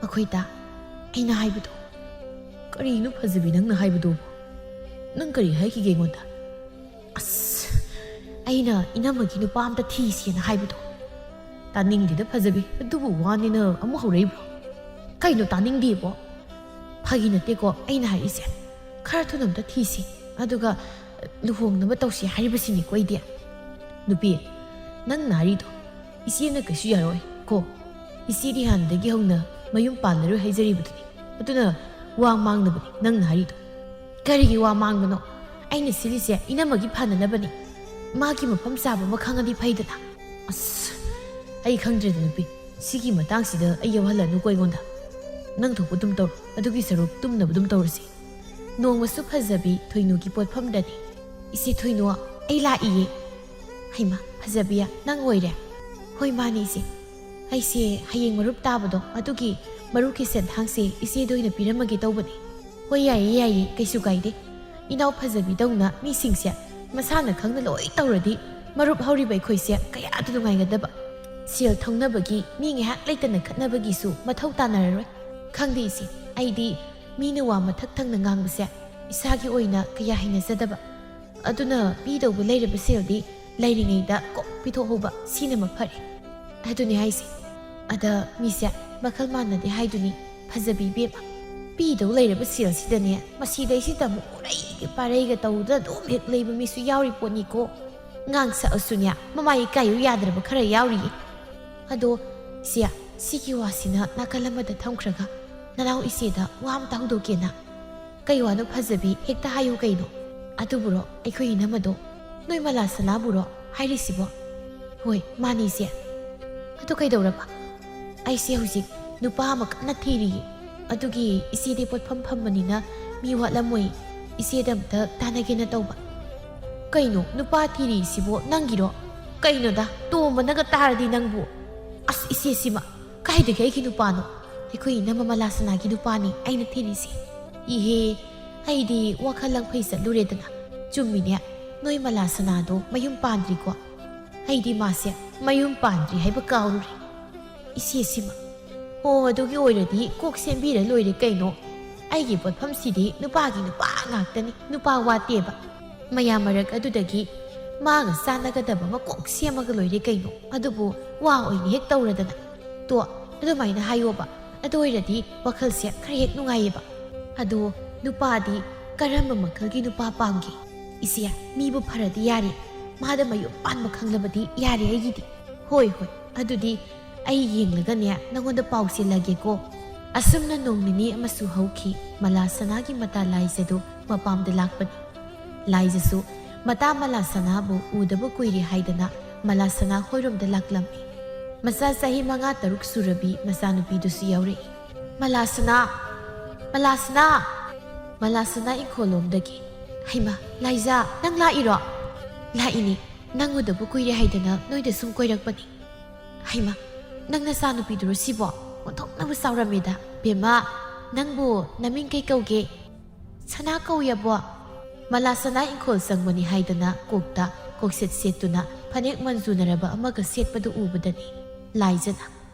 "ꯑꯩꯈꯣꯏ ꯗꯥ, ꯑꯩꯅ ꯍꯥꯏꯕꯗꯣ?" "ꯀꯔꯤꯅꯣ ꯐꯖꯕꯤ ꯅꯪꯅ ꯍꯥꯏꯕꯗꯨꯕꯨ? ꯅꯪ ꯀꯔꯤ ꯍꯥꯏꯈꯤꯒꯦ ꯑꯩꯉꯣꯟꯗ?" "ꯑꯁ, ꯑꯩꯅ ꯏꯅꯝꯃꯒꯤ ꯅꯨꯄꯥ ꯑꯝꯇ ꯊꯤꯁꯦꯅ ꯍꯥꯏꯕꯗꯣ꯫" "ꯇꯥꯅꯤꯡꯗꯦꯗ ꯐꯖꯕꯤ, ꯑꯗꯨꯕꯨ ꯋꯥꯅꯤꯅ ꯑꯃꯨꯛ ꯍꯧꯔꯛꯏꯕ꯭ꯔꯣ?" "ꯀꯩꯅꯣ ꯇꯥꯅꯤꯡꯗꯦꯕꯣ? ꯐꯥꯒꯤ ꯅꯠꯇꯦꯀꯣ ꯑꯩꯅ ꯍꯥꯏꯔꯤꯁꯦ꯫ ꯈꯔ ꯊꯨꯅ ꯑꯝꯇ ꯊꯤꯁꯤ, ꯑꯗꯨꯒ ꯂꯨꯍꯣꯡꯅꯕ ꯇꯧꯁꯤ ꯍꯥꯏꯔꯤꯕꯁꯤꯅꯤꯀꯣ ꯑꯩꯗꯤ꯫" "ꯅꯨꯄꯤ, ꯅꯪꯅ ꯍꯥꯏꯔꯤꯗꯣ ꯏꯆꯦꯅ ꯀꯩꯁꯨ ꯌꯥꯔꯣꯏ ꯀꯣ꯫ ꯏꯆꯦꯗꯤ ꯍꯥꯟꯅꯗꯒꯤ ꯍꯧꯅ ꯃꯌꯨꯝ ꯄꯥꯜꯂꯔꯣꯏ ꯍꯥꯏꯖꯔꯤꯕꯗꯨꯅꯤ꯫ ꯑꯗꯨꯅ ꯋꯥ ꯃꯥꯡꯅꯕꯅꯤ ꯅꯪꯅ ꯍꯥꯏꯔꯤꯗꯣ꯫" "ꯀꯔꯤꯒꯤ ꯋꯥ ꯃꯥꯡꯕꯅꯣ? ꯑꯩꯅ ꯁꯤꯜꯂꯤꯁꯦ ꯏꯅꯝꯃꯒꯤ ꯐꯅꯅꯕꯅꯤ꯫ ꯃꯥꯒꯤ ꯃꯐꯝ ꯆꯥꯕ ꯑꯃ ꯈꯪꯉꯗꯤ ꯐꯩꯗꯅ꯫" "ꯑꯁ, ꯑꯩ ꯈꯪꯗ꯭ꯔꯦꯗ ꯅꯨꯄꯤ, ꯁꯤꯒꯤ ꯃꯇꯥꯡꯁꯤꯗ ꯑꯩ ꯌꯥꯎꯍꯜꯂꯅꯨꯀꯣ ꯑꯩꯉꯣꯟꯗ꯫ ꯅꯪ ꯊꯣꯛꯄ ꯑꯗꯨꯝ ꯇꯧꯔꯣ, ꯑꯗꯨꯒꯤ ꯁꯔꯨꯛ ꯇꯨꯝꯅꯕ ꯑꯗꯨꯝ ꯇꯧꯔꯁꯤ꯫" ꯅꯣꯡꯃꯁꯨ ꯐꯖꯕꯤ ꯊꯣꯏꯅꯨꯒꯤ ꯄꯣꯠꯐꯝꯗꯅꯤ꯫ "ꯏꯆꯦ ꯊꯣꯏꯅꯨ, ꯑꯩ ꯂꯥꯛꯏꯌꯦ꯫" "ꯍꯩꯃꯥ, ꯐꯖꯕꯤ, ꯅꯪ ꯑꯣꯏꯔꯦ?" "ꯍꯣꯏ, ꯃꯥꯅꯦ ꯏꯆꯦ꯫ ꯑꯩꯁꯦ ꯍꯌꯦꯡ ꯃꯔꯨꯞ ꯇꯥꯕꯗꯣ, ꯑꯗꯨꯒꯤ ꯃꯔꯨꯞꯀꯤ ꯁꯦꯟꯊꯥꯡꯁꯦ ꯏꯆꯦꯗ ꯑꯣꯏꯅ ꯄꯤꯔꯝꯃꯒꯦ ꯇꯧꯕꯅꯦ꯫" "ꯍꯣꯏ, ꯌꯥꯏꯌꯦ, ꯌꯥꯏꯌꯦ, ꯀꯩꯁꯨ ꯀꯥꯏꯗꯦ꯫ ꯏꯅꯥꯎ ꯐꯖꯕꯤꯗꯧꯅ ꯃꯤꯁꯤꯡꯁꯦ ꯃꯁꯥꯅ ꯈꯪꯅ ꯂꯣꯏ ꯇꯧꯔꯗꯤ ꯃꯔꯨꯞ ꯍꯧꯔꯤꯕ ꯑꯩꯈꯣꯏꯁꯦ ꯀꯌꯥꯗ ꯅꯨꯡꯉꯥꯏꯒꯗꯕ꯫ ꯁꯦꯜ ꯊꯧꯅꯕꯒꯤ ꯃꯤ ꯉꯥꯏꯍꯥꯛ ꯂꯩꯇꯅ ꯈꯠꯅꯕꯒꯤꯁꯨ ꯃꯊꯧ ꯇꯥꯅꯔꯔꯣꯏ꯫ ꯈꯪꯗꯦ ꯏꯆꯦ, ꯑꯩꯗꯤ ꯃꯤꯅ ꯋꯥ ꯃꯊꯛ ꯊꯪꯅ ꯉꯥꯡꯕꯁꯦ ꯏꯁꯥꯒꯤ ꯑꯣꯏꯅ ꯀꯌꯥ ꯍꯩꯅꯖꯗꯕ꯫ ꯑꯗꯨꯅ ꯄꯤꯗꯧꯕ ꯂꯩꯔꯕ ꯁꯦꯜꯗꯤ ꯂꯩꯔꯤꯉꯩꯗ ꯀꯣꯛ ꯄꯤꯊꯣꯛꯍꯧꯕ ꯁꯤꯅ ꯃꯐꯔꯦ꯫" "ꯑꯗꯨꯅꯦ ꯍꯥꯏꯁꯦ꯫ ꯑꯗ ꯃꯤꯁꯦ ꯃꯈꯜ ꯃꯥꯟꯅꯗꯦ ꯍꯥꯏꯗꯨꯅꯤ ꯐꯖꯕꯤ ꯏꯕꯦꯝꯃ꯫ ꯄꯤꯗꯧ ꯂꯩꯔꯕ ꯁꯦꯜꯁꯤꯗꯅꯦ ꯃꯁꯤꯗꯩꯁꯤꯗ ꯑꯃꯨꯛ ꯎꯔꯩꯒ ꯄꯥꯔꯩꯒ ꯇꯧꯗꯅ ꯑꯗꯨꯝ ꯍꯦꯛ ꯂꯩꯕ ꯃꯤꯁꯨ ꯌꯥꯎꯔꯤ ꯄꯣꯠꯅꯤꯀꯣ꯫ ꯉꯥꯡ ꯁꯛꯑꯁꯨꯅꯦ ꯃꯃꯥꯏ ꯏꯀꯥꯏꯌꯨ ꯌꯥꯗ꯭ꯔꯕ ꯈꯔ ꯌꯥꯎꯔꯤꯌꯦ꯫ ꯑꯗꯣ ꯏꯆꯦ, ꯁꯤꯒꯤ ꯋꯥꯁꯤꯅ ꯅꯥꯀꯜ ꯑꯃꯗ ꯊꯝꯈ꯭ꯔꯒ ꯅꯅꯥꯎ ꯏꯆꯦꯗ ꯋꯥ ꯑꯝꯇ ꯍꯧꯗꯣꯛꯀꯦꯅ꯫" "ꯀꯩ ꯋꯥꯅꯣ ꯐꯖꯕꯤ, ꯍꯦꯛꯇ ꯍꯥꯏꯌꯨ ꯀꯩꯅꯣ?" "ꯑꯗꯨꯕꯨꯔꯣ, ꯑꯩꯈꯣꯏ ꯏꯅꯝꯃꯗꯣ ꯅꯣꯏ ꯃꯂꯥ ꯁꯅꯥꯕꯨꯔꯣ ꯍꯥꯏꯔꯤꯁꯤꯕꯣ?" "ꯍꯣꯏ, ꯃꯥꯅꯤ ꯏꯆꯦ꯫ ꯑꯗꯨ ꯀꯩꯗꯧꯔꯕ? ꯑꯩꯁꯦ ꯍꯧꯖꯤꯛ ꯅꯨꯄꯥ ꯑꯃ ꯀꯟꯅ ꯊꯤꯔꯤꯌꯦ꯫ ꯑꯗꯨꯒꯤ ꯏꯆꯦꯗꯤ ꯄꯣꯠꯐꯝ ꯐꯝꯕꯅꯤꯅ ꯃꯤ ꯋꯥꯠꯂꯝꯃꯣꯏ, ꯏꯆꯦꯗ ꯑꯝꯇ ꯇꯥꯟꯅꯒꯦꯅ ꯇꯧꯕ꯫ ꯀꯩꯅꯣ ꯅꯨꯄꯥ ꯊꯤꯔꯤꯁꯤꯕꯣ ꯅꯪꯒꯤꯔꯣ? ꯀꯩꯅꯣꯗ, ꯇꯣꯝꯕꯅꯒ ꯇꯥꯔꯗꯤ ꯅꯪꯕꯨ꯫ ꯑꯁ, ꯏꯆꯦ ꯁꯤꯃ ꯀꯥꯏꯗꯒꯤ ꯑꯩꯒꯤ ꯅꯨꯄꯥꯅꯣ? ꯑꯩꯈꯣꯏ ꯏꯅꯝꯃ ꯃꯂꯥꯁꯅꯥꯒꯤ ꯅꯨꯄꯥꯅꯤ ꯑꯩꯅ ꯊꯤꯔꯤꯁꯦ꯫ ꯏꯍꯦ, ꯑꯩꯗꯤ ꯋꯥꯈꯜ ꯂꯪꯐꯩ ꯆꯠꯂꯨꯔꯦꯗꯅ꯫ ꯆꯨꯝꯃꯤꯅꯦ, ꯅꯣꯏ ꯃꯂꯥꯁꯅꯥꯗꯣ ꯃꯌꯨꯝ ꯄꯥꯟꯗ꯭ꯔꯤꯀꯣ? ꯑꯩꯗꯤ ꯃꯥꯁꯦ ꯃꯌꯨꯝ ꯄꯥꯟꯗ꯭ꯔꯤ ꯍꯥꯏꯕ ꯀꯥꯎꯔꯨꯔꯦ꯫ ꯏꯆꯦꯁꯤꯃ꯫ ꯑꯣ, ꯑꯗꯨꯒꯤ ꯑꯣꯏꯔꯗꯤ ꯀꯣꯛ ꯁꯦꯝꯕꯤꯔ ꯂꯣꯏꯔꯦ ꯀꯩꯅꯣ꯫ ꯑꯩꯒꯤ ꯄꯣꯠꯐꯝꯁꯤꯗꯤ ꯅꯨꯄꯥꯒꯤ ꯅꯨꯄꯥ ꯉꯥꯛꯇꯅꯤ, ꯅꯨꯄꯥ ꯋꯥꯠꯇꯦꯕ꯫ ꯃꯌꯥꯝ ꯃꯔꯛ ꯑꯗꯨꯗꯒꯤ ꯃꯥꯒ ꯆꯥꯟꯅꯒꯗꯕ ꯑꯃ ꯀꯣꯛ ꯁꯦꯝꯃꯒ ꯂꯣꯏꯔꯦ ꯀꯩꯅꯣ꯫ ꯑꯗꯨꯕꯨ ꯋꯥ ꯑꯣꯏꯅ ꯍꯦꯛ ꯇꯧꯔꯗꯅ꯫ ꯇꯣ, ꯑꯗꯨꯃꯥꯏꯅ ꯍꯥꯏꯌꯣꯕ꯫ ꯑꯗꯨ ꯑꯣꯏꯔꯗꯤ ꯋꯥꯈꯜꯁꯦ ꯈꯔ ꯍꯦꯛ ꯅꯨꯡꯉꯥꯏꯌꯦꯕ꯫ ꯑꯗꯣ ꯅꯨꯄꯥꯗꯤ ꯀꯔꯝꯕ ꯃꯈꯜꯒꯤ ꯅꯨꯄꯥ ꯄꯥꯝꯒꯦ? ꯏꯆꯦ, ꯃꯤꯕꯨ ꯐꯔꯗꯤ ꯌꯥꯔꯦ꯫ ꯃꯥꯗ ꯃꯌꯨꯝ ꯄꯥꯟꯕ ꯈꯪꯂꯕꯗꯤ ꯌꯥꯔꯦ ꯑꯩꯒꯤꯗꯤ꯫ ꯍꯣꯏ, ꯍꯣꯏ, ꯑꯗꯨꯗꯤ ꯑꯩ ꯌꯦꯡꯂꯒꯅꯦ ꯅꯉꯣꯟꯗ ꯄꯥꯎ ꯆꯦꯜꯂꯒꯦꯀꯣ꯫ ꯑꯁꯨꯝꯅ ꯅꯣꯡ ꯅꯤꯅꯤ ꯑꯃꯁꯨ ꯍꯧꯈꯤ꯫ ꯃꯂꯥ ꯁꯅꯥꯒꯤ ꯃꯇꯥ ꯂꯥꯏꯖꯗꯨ ꯃꯄꯥꯝꯗ ꯂꯥꯛꯄꯅꯤ꯫ ꯂꯥꯏꯖꯁꯨ ꯃꯇꯥ ꯃꯂꯥ ꯁꯅꯥꯕꯨ ꯎꯗꯕ ꯀꯨꯏꯔꯦ ꯍꯥꯏꯗꯅ ꯃꯂꯥ ꯁꯅꯥ ꯍꯣꯏꯔꯣꯝꯗ ꯂꯥꯛꯂꯝꯃꯤ꯫ ꯃꯆꯥ ꯆꯍꯤ ꯃꯉꯥ ꯇꯔꯨꯛ ꯁꯨꯔꯕꯤ ꯃꯆꯥꯅꯨꯄꯤꯗꯨꯁꯨ ꯌꯥꯎꯔꯛꯏ꯫ "ꯃꯂꯥ ꯁꯅꯥ! ꯃꯂꯥ ꯁꯅꯥ!" ꯃꯂꯥ ꯁꯅꯥ ꯏꯪꯈꯣꯜꯂꯣꯝꯗꯒꯤ, "ꯍꯩꯃꯥ, ꯂꯥꯏꯖꯥ, ꯅꯪ ꯂꯥꯛꯏꯔꯣ?" "ꯂꯥꯛꯏꯅꯦ, ꯅꯪ ꯎꯗꯕ ꯀꯨꯏꯔꯦ ꯍꯥꯏꯗꯅ ꯅꯣꯏꯗ ꯁꯨꯝ ꯀꯣꯏꯔꯛꯄꯅꯤ꯫" "ꯍꯩꯃꯥ, ꯅꯪ ꯅꯆꯥꯅꯨꯄꯤꯗꯨꯔꯣ ꯁꯤꯕꯣ? ꯑꯣꯟꯊꯣꯛꯅꯕꯨ ꯆꯥꯎꯔꯝꯃꯦꯗ꯫ ꯕꯦꯝꯃ, ꯅꯪꯕꯨ ꯅꯃꯤꯡ ꯀꯩ ꯀꯧꯒꯦ?" "ꯁꯅꯥ ꯀꯧꯏ, ꯑꯕꯣꯛ꯫" ꯃꯂꯥ ꯁꯅꯥ ꯏꯪꯈꯣꯜ ꯆꯪꯕꯅꯤ ꯍꯥꯏꯗꯅ ꯀꯣꯛꯇ ꯀꯣꯛꯁꯦꯠ ꯁꯦꯠꯇꯨꯅ ꯐꯅꯦꯛ ꯃꯟꯖꯨꯅꯔꯕ ꯑꯃꯒ ꯁꯦꯠꯄꯗꯨ ꯎꯕꯗꯅꯤ ꯂꯥꯏꯖꯅ,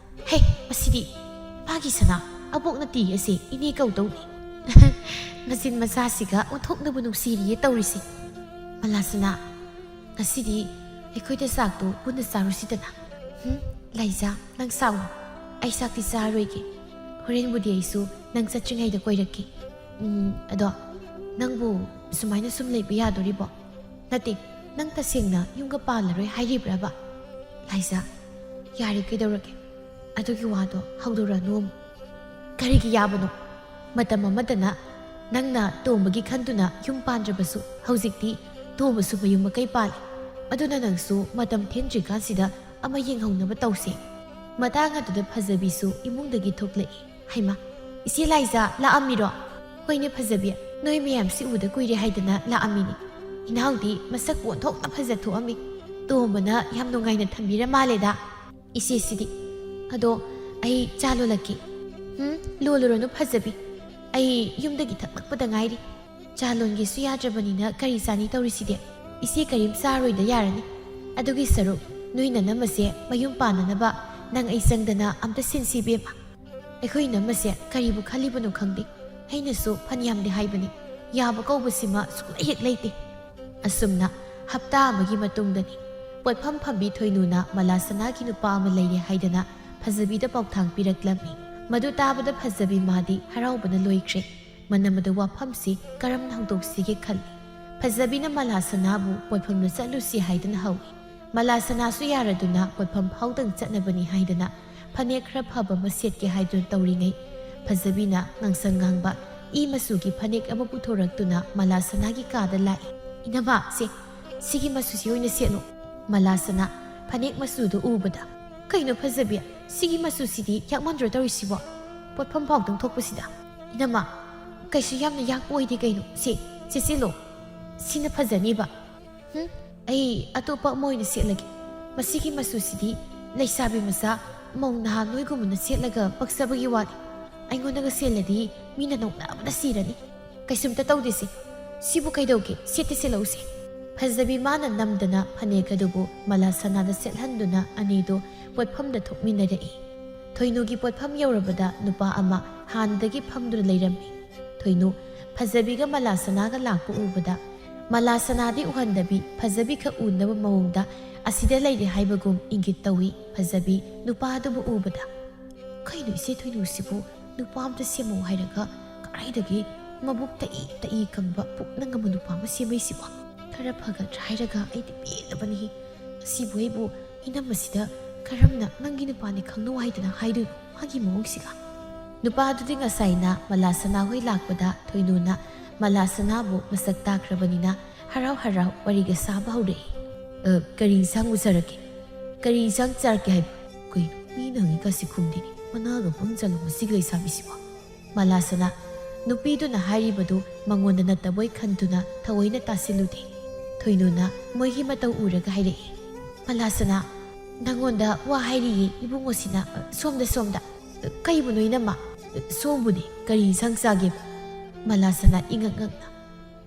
"ꯍꯦ, ꯑꯁꯤꯗꯤ ꯃꯥꯒꯤ ꯁꯅꯥ, ꯑꯕꯣꯛ ꯅꯠꯇꯦ ꯑꯁꯦ, ꯏꯅꯦ ꯀꯧꯗꯧꯅꯤ꯫" ꯃꯆꯤꯟ ꯃꯆꯥꯁꯤꯒ ꯑꯣꯟꯊꯣꯛꯅꯕꯨ ꯅꯨꯡꯁꯤꯔꯤꯌꯦ ꯇꯧꯔꯤꯁꯦ꯫ ꯃꯂꯥ ꯁꯅꯥ, "ꯉꯁꯤꯗꯤ ꯑꯩꯈꯣꯏꯗ ꯆꯥꯛꯇꯣ ꯄꯨꯟꯅ ꯆꯥꯔꯨꯁꯤꯗꯅ꯫" "ꯍꯨꯝ, ꯂꯥꯏꯖꯥ, ꯅꯪ ꯁꯥꯎꯅꯨ꯫ ꯑꯩ ꯆꯥꯛꯇꯤ ꯆꯥꯔꯣꯏꯒꯦ꯫ ꯍꯣꯔꯦꯟꯕꯨꯗꯤ ꯑꯩꯁꯨ ꯅꯪ ꯆꯠꯇ꯭ꯔꯤꯉꯩꯗ ꯀꯣꯏꯔꯛꯀꯦ꯫ ꯎꯝ, ꯑꯗꯣ ꯅꯪꯕꯨ ꯁꯨꯃꯥꯏꯅ ꯁꯨꯝ ꯂꯩꯕ ꯌꯥꯗꯣꯔꯤꯕꯣ? ꯅꯠꯇꯦ, ꯅꯪ ꯇꯁꯦꯡꯅ ꯌꯨꯝꯒ ꯄꯥꯜꯂꯔꯣꯏ ꯍꯥꯏꯔꯤꯕ꯭ꯔꯕ?" "ꯂꯥꯏꯖꯥ, ꯌꯥꯔꯦ, ꯀꯩꯗꯧꯔꯒꯦ? ꯑꯗꯨꯒꯤ ꯋꯥꯗꯣ ꯍꯧꯗꯣꯔꯛꯑꯅꯨ ꯑꯃꯨꯛ꯫" "ꯀꯔꯤꯒꯤ ꯌꯥꯕꯅꯣ? ꯃꯇꯝ ꯑꯃꯗꯅ ꯅꯪꯅ ꯇꯣꯝꯕꯒꯤ ꯈꯟꯗꯨꯅ ꯌꯨꯝ ꯄꯥꯟꯗ꯭ꯔꯕꯁꯨ, ꯍꯧꯖꯤꯛꯇꯤ ꯇꯣꯝꯕꯁꯨ ꯃꯌꯨꯝ ꯃꯀꯩ ꯄꯥꯜꯂꯤ꯫ ꯑꯗꯨꯅ ꯅꯪꯁꯨ ꯃꯇꯝ ꯊꯦꯡꯗ꯭ꯔꯤꯀꯥꯟꯁꯤꯗ ꯑꯃ ꯌꯦꯡꯍꯧꯅꯕ ꯇꯧꯁꯦ꯫ ꯃꯇꯥꯡ ꯑꯗꯨꯗ ꯐꯖꯕꯤꯁꯨ ꯏꯃꯨꯡꯗꯒꯤ ꯊꯣꯛꯂꯛꯏ꯫ "ꯍꯩꯃꯥ, ꯏꯆꯦ ꯂꯥꯏꯖꯥ ꯂꯥꯛꯑꯝꯃꯤꯔꯣ? ꯍꯣꯏꯅꯦ ꯐꯖꯕꯤ, ꯅꯣꯏ ꯃꯌꯥꯝꯁꯤ ꯎꯗ ꯀꯨꯏꯔꯦ ꯍꯥꯏꯗꯅ ꯂꯥꯛꯑꯝꯃꯤꯅꯤ꯫ ꯏꯅꯥꯎꯗꯤ ꯃꯁꯛꯄꯨ ꯑꯣꯟꯊꯣꯛꯅ ꯐꯖ ꯊꯣꯛꯑꯝꯃꯤ꯫ ꯇꯣꯝꯕꯅ ꯌꯥꯝ ꯅꯨꯡꯉꯥꯏꯅ ꯊꯝꯕꯤꯔ ꯃꯥꯜꯂꯦꯗ ꯏꯆꯦꯁꯤꯗꯤ꯫ ꯑꯗꯣ ꯑꯩ ꯆꯥ ꯂꯣꯜꯂꯛꯀꯦ꯫" "ꯎꯝ, ꯂꯣꯜꯂꯨꯔꯅꯨ ꯐꯖꯕꯤ꯫ ꯑꯩ ꯌꯨꯝꯗꯒꯤ ꯊꯛꯂꯛꯄꯗ ꯉꯥꯏꯔꯤ꯫ ꯆꯥ ꯂꯣꯟꯒꯦꯁꯨ ꯌꯥꯗ꯭ꯔꯕꯅꯤꯅ ꯀꯔꯤ ꯆꯥꯅꯤ ꯇꯧꯔꯤꯁꯤꯗꯤ? ꯏꯆꯦ ꯀꯔꯤꯝ ꯆꯥꯔꯣꯏꯗ ꯌꯥꯔꯅꯤ꯫ ꯑꯗꯨꯒꯤ ꯁꯔꯨꯛ ꯅꯣꯏ ꯅꯅꯝꯃꯁꯦ ꯃꯌꯨꯝ ꯄꯥꯟꯅꯅꯕ ꯅꯪ ꯑꯩ ꯆꯪꯗꯅ ꯑꯝꯇ ꯁꯤꯟꯁꯤ ꯏꯕꯦꯝꯃ꯫ ꯑꯩꯈꯣꯏ ꯅꯝꯃꯁꯦ ꯀꯔꯤꯕꯨ ꯈꯜꯂꯤꯕꯅꯣ ꯈꯪꯗꯦ꯫ ꯑꯩꯅꯁꯨ ꯐꯅꯌꯥꯝꯗꯤ ꯍꯥꯏꯕꯅꯤ, ꯌꯥꯕ ꯀꯧꯕꯁꯤꯃ ꯁꯨꯡꯂꯩ ꯍꯦꯛ ꯂꯩꯇꯦ꯫" ꯑꯁꯨꯝꯅ ꯍꯞꯇꯥ ꯑꯃꯒꯤ ꯃꯇꯨꯡꯗꯅꯤ꯫ ꯄꯣꯠꯐꯝ ꯐꯝꯕꯤ ꯊꯣꯏꯅꯨꯅ ꯃꯂꯥꯁꯅꯥꯒꯤ ꯅꯨꯄꯥ ꯑꯃ ꯂꯩꯔꯦ ꯍꯥꯏꯗꯅ ꯐꯖꯕꯤꯗ ꯄꯥꯎꯊꯥꯡ ꯄꯤꯔꯛꯂꯝꯃꯤ꯫ ꯃꯗꯨ ꯇꯥꯕꯗ ꯐꯖꯕꯤ ꯃꯥꯗꯤ ꯍꯔꯥꯎꯕꯅ ꯂꯣꯏꯈ꯭ꯔꯦ꯫ ꯃꯅꯝ ꯑꯗꯨ ꯋꯥꯐꯝꯁꯤ ꯀꯔꯝꯅ ꯍꯧꯗꯣꯛꯁꯤꯒꯦ ꯈꯜꯂꯤ꯫ ꯐꯖꯕꯤꯅ ꯃꯂꯥꯁꯅꯥꯕꯨ ꯄꯣꯠꯐꯝꯗ ꯆꯠꯂꯨꯁꯤ ꯍꯥꯏꯗꯨꯅ ꯍꯧꯏ꯫ ꯃꯂꯥꯁꯅꯥꯁꯨ ꯌꯥꯔꯗꯨꯅ ꯄꯣꯠꯐꯝ ꯐꯥꯎꯗꯪ ꯆꯠꯅꯕꯅꯤ ꯍꯥꯏꯗꯨꯅ ꯐꯅꯦꯛ ꯈꯔ ꯐꯕ ꯑꯃ ꯁꯦꯠꯀꯦ ꯍꯥꯏꯗꯨꯅ ꯇꯧꯔꯤꯉꯩ, ꯐꯖꯕꯤꯅ ꯉꯥꯡꯁꯪ ꯉꯥꯡꯕ ꯏ ꯃꯆꯨꯒꯤ ꯐꯅꯦꯛ ꯑꯃ ꯄꯨꯊꯣꯔꯛꯇꯨꯅ ꯃꯂꯥꯁꯅꯥꯒꯤ ꯀꯥꯗ ꯂꯥꯛꯏ꯫ "ꯏꯅꯝꯃ, ꯁꯦ, ꯁꯤꯒꯤ ꯃꯆꯨꯁꯤ ꯑꯣꯏꯅ ꯁꯦꯠꯂꯣ꯫" ꯃꯂꯥꯁꯅꯥ ꯐꯅꯦꯛ ꯃꯆꯨꯗꯨ ꯎꯕꯗ, "ꯀꯩꯅꯣ ꯐꯖꯕꯤ, ꯁꯤꯒꯤ ꯃꯆꯨꯁꯤꯗꯤ ꯌꯥꯛꯃꯟꯗ꯭ꯔꯣ ꯇꯧꯔꯤꯁꯤꯕꯣ? ꯄꯣꯠꯐꯝ ꯐꯥꯎꯗꯪ ꯊꯣꯛꯄꯁꯤꯗ꯫ ꯏꯅꯝꯃ, ꯀꯩꯁꯨ ꯌꯥꯝꯅ ꯌꯥꯛꯄ ꯑꯣꯏꯗꯦ ꯀꯩꯅꯣ꯫ ꯁꯦ, ꯁꯦꯠꯆꯤꯜꯂꯣ꯫ ꯁꯤꯅ ꯐꯖꯅꯤꯕ꯫" "ꯍꯨꯝ, ꯑꯩ ꯑꯇꯣꯞꯄ ꯑꯃ ꯑꯣꯏꯅ ꯁꯦꯠꯂꯒꯦ꯫ ꯃꯁꯤꯒꯤ ꯃꯆꯨꯁꯤꯗꯤ ꯂꯩꯁꯥꯕꯤ ꯃꯆꯥ, ꯃꯧ ꯅꯍꯥ ꯅꯣꯏꯒꯨꯝꯕꯅ ꯁꯦꯠꯂꯒ ꯄꯛꯆꯕꯒꯤ ꯋꯥꯅꯤ꯫ ꯑꯩꯉꯣꯟꯗꯒ ꯁꯦꯠꯂꯗꯤ ꯃꯤꯅ ꯅꯣꯛꯅꯕꯅ ꯁꯤꯔꯅꯤ꯫ ꯀꯩꯁꯨꯝꯇ ꯇꯧꯗꯦꯁꯦ꯫ ꯁꯤꯕꯨ ꯀꯩꯗꯧꯒꯦ? ꯁꯦꯠꯇꯤ ꯁꯦꯠꯂꯛꯎꯁꯦ꯫" ꯐꯖꯕꯤ ꯃꯥꯅ ꯅꯝꯗꯅ ꯐꯅꯦꯛ ꯑꯗꯨꯕꯨ ꯃꯂꯥꯁꯅꯥꯗ ꯁꯦꯠꯍꯟꯗꯨꯅ ꯑꯅꯤꯗꯨ ꯄꯣꯠꯐꯝꯗ ꯊꯣꯛꯃꯤꯟꯅꯔꯛꯏ꯫ ꯊꯣꯏꯅꯨꯒꯤ ꯄꯣꯠꯐꯝ ꯌꯧꯔꯕꯗ ꯅꯨꯄꯥ ꯑꯃ ꯍꯥꯟꯅꯗꯒꯤ ꯐꯝꯗꯨꯅ ꯂꯩꯔꯝꯃꯤ꯫ ꯊꯣꯏꯅꯨ ꯐꯖꯕꯤꯒ ꯃꯂꯥꯁꯅꯥꯒ ꯂꯥꯛꯄ ꯎꯕꯗ ꯃꯂꯥꯁꯅꯥꯗꯤ ꯎꯍꯟꯗꯕꯤ ꯐꯖꯕꯤ ꯈꯛ ꯎꯅꯕ ꯃꯑꯣꯡꯗ ꯑꯁꯤꯗ ꯂꯩꯔꯦ ꯍꯥꯏꯕꯒꯨꯝ ꯏꯪꯒꯤꯠ ꯇꯧꯏ꯫ ꯐꯖꯕꯤ ꯅꯨꯄꯥ ꯑꯗꯨꯕꯨ ꯎꯕꯗ, "ꯀꯩꯅꯣ ꯏꯆꯦ ꯊꯣꯏꯅꯨꯁꯤꯕꯨ ꯅꯨꯄꯥ ꯑꯝꯇ ꯁꯦꯝꯃꯛꯑꯣ ꯍꯥꯏꯔꯒ ꯀꯗꯥꯏꯗꯒꯤ ꯃꯕꯨꯛ ꯇꯛꯏ ꯇꯛꯏ ꯀꯪꯕ ꯄꯨꯛꯅ ꯉꯝꯕ ꯅꯨꯄꯥ ꯑꯃ ꯁꯦꯝꯃꯛꯏꯁꯤꯕꯣ? ꯈꯔ ꯐꯒꯗ꯭ꯔꯥ ꯍꯥꯏꯔꯒ ꯑꯩꯗꯤ ꯄꯦꯜꯂꯕꯅꯤ꯫ ꯑꯁꯤꯕꯨ ꯑꯩꯕꯨ ꯏꯅꯝꯃꯁꯤꯗ ꯀꯔꯝꯅ ꯅꯪꯒꯤ ꯅꯨꯄꯥꯅꯤ ꯈꯪꯅꯧ ꯍꯥꯏꯗꯅ ꯍꯥꯏꯗꯣꯏꯅꯣ ꯃꯥꯒꯤ ꯃꯑꯣꯡꯁꯤꯒ?" ꯅꯨꯄꯥ ꯑꯗꯨꯗꯤ ꯉꯁꯥꯏꯅ ꯃꯂꯥꯁꯅꯥ ꯍꯣꯏ ꯂꯥꯛꯄꯗ ꯊꯣꯏꯅꯨꯅ ꯃꯂꯥꯁꯅꯥꯕꯨ ꯃꯁꯛ ꯇꯥꯈ꯭ꯔꯕꯅꯤꯅ ꯍꯔꯥꯎ ꯍꯔꯥꯎ ꯋꯥꯔꯤꯒ ꯁꯥꯕ ꯍꯧꯔꯛꯏ꯫ "ꯑ, ꯀꯔꯤ ꯏꯟꯁꯥꯡ ꯎꯖꯔꯛꯀꯦ? ꯀꯔꯤ ꯏꯟꯁꯥꯡ ꯆꯥꯔꯛꯀꯦ ꯍꯥꯏꯕ? ꯀꯩꯅꯣ, ꯃꯤꯅ ꯍꯪꯉꯤꯀꯥꯁꯤ ꯈꯨꯝꯗꯦꯅꯦ꯫ ꯃꯅꯥꯒ ꯄꯪ ꯆꯠꯂꯨ ꯃꯁꯤꯒꯤ ꯂꯩꯁꯥꯕꯤꯁꯤꯕꯣ꯫ ꯃꯂꯥꯁꯅꯥ ꯅꯨꯄꯤꯗꯨꯅ ꯍꯥꯏꯔꯤꯕꯗꯨ ꯃꯉꯣꯟꯗ ꯅꯠꯇꯕꯣꯏ ꯈꯟꯗꯨꯅ ꯊꯑꯣꯏꯅ ꯇꯥꯁꯤꯜꯂꯨꯗꯦ꯫ ꯊꯣꯏꯅꯨꯅ ꯃꯣꯏꯒꯤ ꯃꯇꯧ ꯎꯔꯒ ꯍꯥꯏꯔꯛꯏ, "ꯃꯂꯥꯁꯅꯥ, ꯅꯪꯉꯣꯟꯗ ꯋꯥ ꯍꯥꯏꯔꯤꯌꯦ ꯏꯕꯨꯡꯉꯣꯁꯤꯅ, ꯁꯣꯝꯗ, ꯁꯣꯝꯗ꯫ ꯀꯩꯕꯨꯅꯣ ꯏꯅꯝꯃ? ꯁꯣꯝꯕꯨꯅꯦ, ꯀꯔꯤ ꯏꯟꯁꯥꯡ ꯆꯥꯒꯦꯕ?" ꯃꯂꯥꯁꯅꯥ ꯏꯉꯛ ꯉꯛꯅ,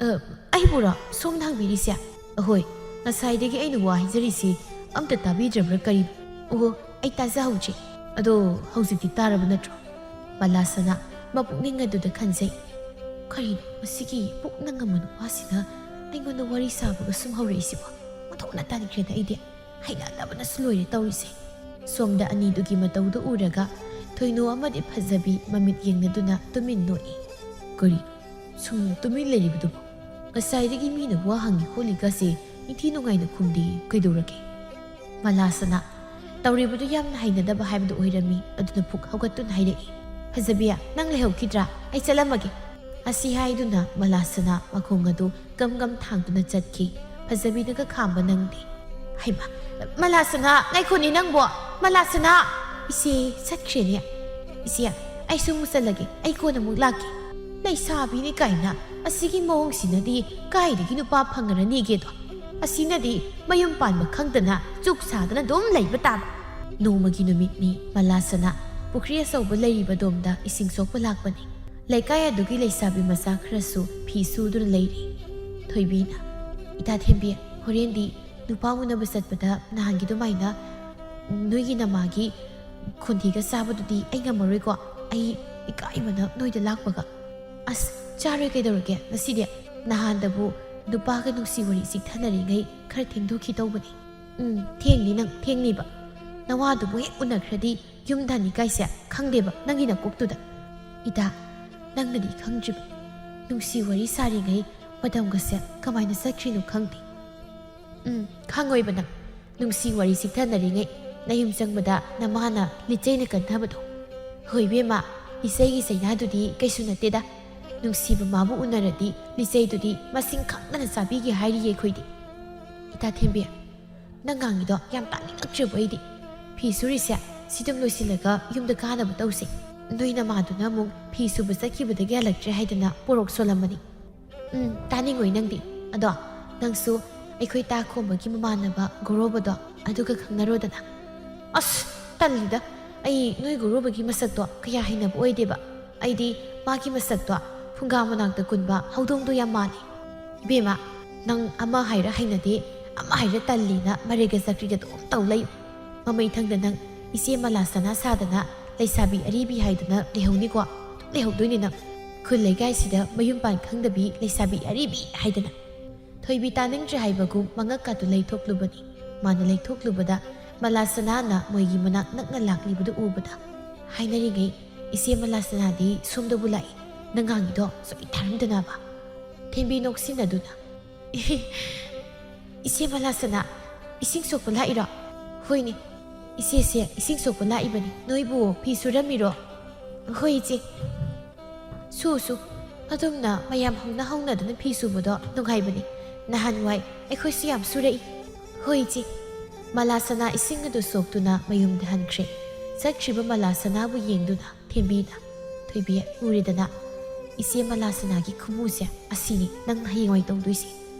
"ꯑ, ꯑꯩꯕꯨꯔꯣ ꯁꯣꯝꯅ ꯍꯪꯕꯤꯔꯤꯁꯦ? ꯑꯍꯣꯏ, ꯉꯁꯥꯏꯗꯒꯤ ꯑꯩꯅ ꯋꯥ ꯍꯥꯏꯖꯔꯤꯁꯤ ꯑꯝꯇ ꯇꯥꯕꯤꯗ꯭ꯔꯕ꯭ꯔꯥ ꯀꯔꯤ? ꯑꯣ, ꯑꯩ ꯇꯥꯖꯍꯧꯗ꯭ꯔꯦ꯫ ꯑꯗꯣ ꯍꯧꯖꯤꯛꯇꯤ ꯇꯥꯔꯕ ꯅꯠꯇ꯭ꯔꯣ?" ꯃꯂꯥꯁꯅꯥ ꯃꯄꯨꯛꯅꯤꯡ ꯑꯗꯨꯗ ꯈꯟꯖꯩ, "ꯀꯔꯤꯅꯣ ꯃꯁꯤꯒꯤ ꯄꯨꯛꯅ ꯉꯝꯕ ꯅꯨꯄꯥꯁꯤꯅ ꯑꯩꯉꯣꯟꯗ ꯋꯥꯔꯤ ꯁꯥꯕꯒ ꯁꯨꯝ ꯍꯧꯔꯛꯏꯁꯤꯕꯣ? ꯑꯣꯟꯊꯣꯛꯅ ꯇꯟꯈ꯭ꯔꯦꯗ ꯑꯩꯗꯤ꯫ ꯍꯩꯅꯗꯕꯅꯁꯨ ꯂꯣꯏꯔꯦ ꯇꯧꯔꯤꯁꯦ꯫" ꯁꯣꯝꯗ ꯑꯅꯤꯗꯨꯒꯤ ꯃꯇꯧꯗꯨ ꯎꯔꯒ ꯊꯣꯏꯅꯨ ꯑꯃꯗꯤ ꯐꯖꯕꯤ ꯃꯃꯤꯠ ꯌꯦꯡꯅꯗꯨꯅ ꯇꯨꯃꯤꯟ ꯅꯣꯛꯏ꯫ "ꯀꯔꯤ? ꯁꯨꯝ ꯇꯨꯃꯤꯟ ꯂꯩꯔꯤꯕꯗꯨꯕꯨ? ꯉꯁꯥꯏꯗꯒꯤ ꯃꯤꯅ ꯋꯥ ꯍꯪꯉꯤ ꯈꯣꯠꯂꯤꯒꯁꯦ ꯅꯤꯡꯊꯤ ꯅꯨꯡꯉꯥꯏꯅ ꯈꯨꯝꯗꯦ, ꯀꯩꯗꯧꯔꯒꯦ?" ꯃꯂꯥꯁꯅꯥ ꯇꯧꯔꯤꯕꯗꯨ ꯌꯥꯝꯅ ꯍꯩꯅꯗꯕ ꯍꯥꯏꯕꯗꯨ ꯑꯣꯏꯔꯝꯃꯤ꯫ ꯑꯗꯨꯅ ꯐꯨꯛ ꯍꯧꯒꯠꯇꯨꯅ ꯍꯥꯏꯔꯛꯏ, "ꯐꯖꯕꯤ, ꯅꯪ ꯂꯩꯍꯧꯈꯤꯗ꯭ꯔꯥ? ꯑꯩ ꯆꯠꯂꯝꯃꯒꯦ꯫" ꯑꯁꯤ ꯍꯥꯏꯗꯨꯅ ꯃꯂꯥꯁꯅꯥ ꯃꯈꯣꯡ ꯑꯗꯨ ꯒꯝ ꯒꯝ ꯊꯥꯡꯗꯨꯅ ꯆꯠꯈꯤ꯫ ꯐꯖꯕꯤꯅꯒ ꯈꯥꯝꯕ ꯅꯪꯗꯦ꯫ "ꯍꯩꯃꯥ, ꯃꯂꯥꯁꯅꯥ, ꯉꯥꯏꯈꯣꯅꯦ ꯅꯪꯕꯣ, ꯃꯂꯥꯁꯅꯥ!" "ꯏꯆꯦ, ꯆꯠꯈ꯭ꯔꯦꯅꯦ꯫ ꯏꯆꯦ, ꯑꯩꯁꯨ ꯑꯃꯨꯛ ꯆꯠꯂꯒꯦ, ꯑꯩ ꯀꯣꯟꯅ ꯑꯃꯨꯛ ꯂꯥꯛꯀꯦ꯫" "ꯂꯩꯁꯥꯕꯤꯅꯤ ꯀꯥꯏꯅ ꯑꯁꯤꯒꯤ ꯃꯑꯣꯡꯁꯤꯅꯗꯤ ꯀꯥꯏꯗꯒꯤ ꯅꯨꯄꯥ ꯐꯪꯉꯔꯅꯤꯒꯦꯗꯣ? ꯑꯁꯤꯅꯗꯤ ꯃꯌꯨꯝ ꯄꯥꯟꯕ ꯈꯪꯗꯅ ꯆꯨꯛ ꯁꯥꯗꯅ ꯑꯗꯨꯝ ꯂꯩꯕ ꯇꯥꯕ꯫" ꯅꯣꯡꯃꯒꯤ ꯅꯨꯃꯤꯠꯅꯤ꯫ ꯃꯂꯥꯁꯅꯥ ꯄꯨꯈ꯭ꯔꯤ ꯑꯆꯧꯕ ꯂꯩꯔꯤꯕ ꯑꯗꯣꯝꯗ ꯏꯁꯤꯡ ꯁꯣꯛꯄ ꯂꯥꯛꯄꯅꯤ꯫ ꯂꯩꯀꯥꯏ ꯑꯗꯨꯒꯤ ꯂꯩꯁꯥꯕꯤ ꯃꯆꯥ ꯈꯔꯁꯨ ꯐꯤ ꯁꯨꯗꯨꯅ ꯂꯩꯔꯤ꯫ ꯊꯣꯏꯕꯤꯅ, "ꯏꯇꯥ ꯊꯦꯝꯕꯤ, ꯍꯣꯔꯦꯟꯗꯤ ꯅꯨꯄꯥ ꯎꯅꯕ ꯆꯠꯄꯗ ꯅꯍꯥꯟꯒꯤ ꯑꯗꯨꯃꯥꯏꯅ ꯅꯣꯏꯒꯤ ꯅꯃꯥꯒꯤ ꯈꯣꯟꯊꯤꯒ ꯆꯥꯕꯗꯨꯗꯤ ꯑꯩ ꯉꯝꯃꯔꯣꯏꯀꯣ꯫ ꯑꯩ ꯏꯀꯥꯏꯕꯅ ꯅꯣꯏꯗ ꯂꯥꯛꯄꯒ꯫" "ꯑꯁ, ꯆꯥꯔꯣꯏ ꯀꯩꯗꯧꯔꯒꯦ ꯉꯁꯤꯗꯤ꯫ ꯅꯍꯥꯟꯗꯕꯨ ꯅꯨꯄꯥꯒ ꯅꯨꯡꯁꯤ ꯋꯥꯔꯤ ꯆꯤꯛꯊꯅꯔꯤꯉꯩ ꯈꯔ ꯊꯦꯡꯗꯣꯛꯈꯤ ꯇꯧꯕꯅꯤ꯫" "ꯎꯝ, ꯊꯦꯡꯅꯤ ꯅꯪ, ꯊꯦꯡꯅꯤꯕ꯫ ꯅꯋꯥꯗꯨꯕꯨ ꯍꯦꯛ ꯎꯅꯈ꯭ꯔꯗꯤ ꯌꯨꯝꯗ ꯍꯟꯅꯤꯀꯥꯏꯁꯦ ꯈꯪꯗꯦꯕ ꯅꯪꯒꯤ ꯅꯀꯣꯛꯇꯨꯗ꯫" "ꯏꯇꯥ, ꯅꯪꯅꯗꯤ ꯈꯪꯗ꯭ꯔꯤꯕ꯫ ꯅꯨꯡꯁꯤ ꯋꯥꯔꯤ ꯁꯥꯔꯤꯉꯩ ꯃꯇꯝꯒꯁꯦ ꯀꯃꯥꯏꯅ ꯆꯠꯈ꯭ꯔꯤꯅꯣ ꯈꯪꯗꯦ꯫" "ꯎꯝ, ꯈꯪꯉꯣꯏꯕ ꯅꯪ꯫ ꯅꯨꯡꯁꯤ ꯋꯥꯔꯤ ꯆꯤꯛꯊꯅꯔꯤꯉꯩ ꯅꯌꯨꯝ ꯆꯪꯕꯗ ꯅꯃꯥꯅ ꯂꯤꯆꯩꯅ ꯀꯟꯊꯕꯗꯣ꯫ ꯍꯣꯏ ꯏꯕꯦꯝꯃ, ꯂꯤꯆꯩꯒꯤ ꯆꯩꯅꯥꯗꯨꯗꯤ ꯀꯩꯁꯨ ꯅꯠꯇꯦꯗ꯫ ꯅꯨꯡꯁꯤꯕ ꯃꯥꯕꯨ ꯎꯅꯔꯗꯤ ꯂꯤꯆꯩꯗꯨꯗꯤ ꯃꯁꯤꯡ ꯈꯪꯗꯅ ꯆꯥꯕꯤꯒꯦ ꯍꯥꯏꯔꯤꯌꯦ ꯑꯩꯈꯣꯏꯗꯤ꯫" "ꯏꯇꯥ ꯊꯦꯝꯕꯤ, ꯅꯪ ꯉꯥꯡꯉꯤꯗꯣ ꯌꯥꯝ ꯇꯥꯅꯤꯡꯉꯛꯇ꯭ꯔꯦꯕ ꯑꯩꯗꯤ꯫ ꯐꯤ ꯁꯨꯔꯤꯁꯦ ꯁꯤꯗꯨꯝ ꯂꯣꯏꯁꯤꯜꯂꯒ ꯌꯨꯝꯗ ꯀꯥꯅꯕ ꯇꯧꯁꯦ꯫ ꯅꯣꯏ ꯅꯃꯥꯗꯨꯅ ꯑꯃꯨꯛ ꯐꯤ ꯁꯨꯕ ꯆꯠꯈꯤꯕꯗꯒꯤ ꯍꯜꯂꯛꯇ꯭ꯔꯦ ꯍꯥꯏꯗꯅ ꯄꯣꯔꯣꯛ ꯁꯣꯜꯂꯝꯃꯅꯤ꯫ ꯎꯝ, ꯇꯥꯅꯤꯡꯉꯣꯏ ꯅꯪꯗꯤ꯫ ꯑꯗꯣ ꯅꯪꯁꯨ ꯑꯩꯈꯣꯏ ꯇꯥ ꯈꯣꯝꯕꯒꯤ ꯃꯃꯥꯟꯅꯕ ꯒꯣꯔꯣꯕꯗꯣ ꯑꯗꯨꯒ ꯈꯪꯅꯔꯣꯗꯅ꯫ ꯑꯁ, ꯇꯜꯂꯤꯗ꯫ ꯑꯩ ꯅꯣꯏ ꯒꯣꯔꯣꯕꯒꯤ ꯃꯁꯛꯇꯣ ꯀꯌꯥ ꯍꯩꯅꯕ ꯑꯣꯏꯗꯦꯕ꯫ ꯑꯩꯗꯤ ꯃꯥꯒꯤ ꯃꯁꯛꯇꯣ ꯐꯨꯡꯒꯥ ꯃꯅꯥꯛꯇ ꯀꯨꯟꯕ ꯍꯧꯗꯣꯡꯗꯣ ꯌꯥꯝ ꯃꯥꯜꯂꯦ꯫ ꯏꯕꯦꯝꯃ, ꯅꯪ ꯑꯃ ꯍꯥꯏꯔ ꯍꯩꯅꯗꯦ, ꯑꯃ ꯍꯥꯏꯔ ꯇꯜꯂꯤꯅ ꯃꯔꯩꯒ ꯆꯀ꯭ꯔꯤꯒ ꯑꯗꯨꯝ ꯇꯧ ꯂꯩ꯫ ꯃꯃꯩꯊꯪꯗ ꯅꯪ ꯏꯆꯦ ꯃꯂꯥꯁꯅꯥ ꯁꯥꯗꯅ ꯂꯩꯁꯥꯕꯤ ꯑꯔꯤꯕꯤ ꯍꯥꯏꯗꯅ ꯂꯩꯍꯧꯅꯤꯀꯣ꯫ ꯑꯗꯨꯝ ꯂꯩꯍꯧꯗꯣꯏꯅꯦ ꯅꯪ꯫ ꯈꯨꯜ ꯂꯩꯀꯥꯏꯁꯤꯗ ꯃꯌꯨꯝ ꯄꯥꯟ ꯈꯪꯗꯕꯤ ꯂꯩꯁꯥꯕꯤ ꯑꯔꯤꯕꯤ ꯍꯥꯏꯗꯅ꯫ ꯊꯣꯏꯕꯤ ꯇꯥꯅꯤꯡꯗ꯭ꯔꯦ ꯍꯥꯏꯕꯒꯨꯝ ꯃꯉꯛꯀꯥꯗꯨ ꯂꯩꯊꯣꯛꯂꯨꯕꯅꯤ꯫ ꯃꯥꯅ ꯂꯩꯊꯣꯛꯂꯨꯕꯗ ꯃꯂꯥꯁꯅꯥꯅ ꯃꯣꯏꯒꯤ ꯃꯅꯥꯛ ꯅꯛꯅ ꯂꯥꯛꯂꯤꯕꯗꯨ ꯎꯕꯗ, "ꯍꯥꯏꯅꯔꯤꯉꯩ ꯏꯆꯦ ꯃꯂꯥꯁꯅꯥꯗꯤ ꯁꯣꯝꯗꯕꯨ ꯂꯥꯛꯏ, ꯅꯪ ꯉꯥꯡꯉꯤꯗꯣ ꯁꯨꯛꯌꯥ ꯊꯥꯔꯝꯗꯅꯕ?" ꯊꯦꯝꯕꯤ ꯅꯣꯛꯁꯤꯟꯅꯗꯨꯅ, "ꯏꯆꯦ ꯃꯂꯥꯁꯅꯥ, ꯏꯁꯤꯡ ꯁꯣꯛꯄ ꯂꯥꯛꯏꯔꯣ?" "ꯍꯣꯏꯅꯦ, ꯏꯆꯦꯁꯦ ꯏꯁꯤꯡ ꯁꯣꯛꯄ ꯂꯥꯛꯏꯕꯅꯤ꯫ ꯅꯣꯏꯕꯨ ꯐꯤ ꯁꯨꯔꯝꯃꯤꯔꯣ?" "ꯍꯣꯏ ꯏꯆꯦ꯫ ꯁꯨ ꯁꯨ꯫ ꯑꯗꯨꯝꯅ ꯃꯌꯥꯝ ꯍꯧꯅ ꯍꯧꯅꯗꯅ ꯐꯤ ꯁꯨꯕꯗꯣ ꯅꯨꯡꯉꯥꯏꯕꯅꯤ꯫ ꯅꯍꯥꯟꯋꯥꯏ ꯑꯩꯈꯣꯏꯁꯨ ꯌꯥꯝ ꯁꯨꯔꯛꯏ꯫" "ꯍꯣꯏ ꯏꯆꯦ꯫" ꯃꯂꯥꯁꯅꯥ ꯏꯁꯤꯡ ꯑꯗꯨ ꯁꯣꯛꯇꯨꯅ ꯃꯌꯨꯝꯗ ꯍꯟꯈ꯭ꯔꯦ꯫ ꯆꯠꯈ꯭ꯔꯤꯕ ꯃꯂꯥꯁꯅꯥꯕꯨ ꯌꯦꯡꯗꯨꯅ ꯊꯦꯝꯕꯤꯅ, "ꯊꯣꯏꯕꯤ, ꯎꯔꯦꯗꯅ, ꯏꯆꯦ ꯃꯂꯥꯁꯅꯥꯒꯤ ꯈꯨꯃꯨꯁꯦ ꯑꯁꯤꯅꯤ ꯅꯪ ꯍꯌꯦꯡꯋꯥꯏ ꯇꯧꯗꯣꯏꯁꯦ꯫"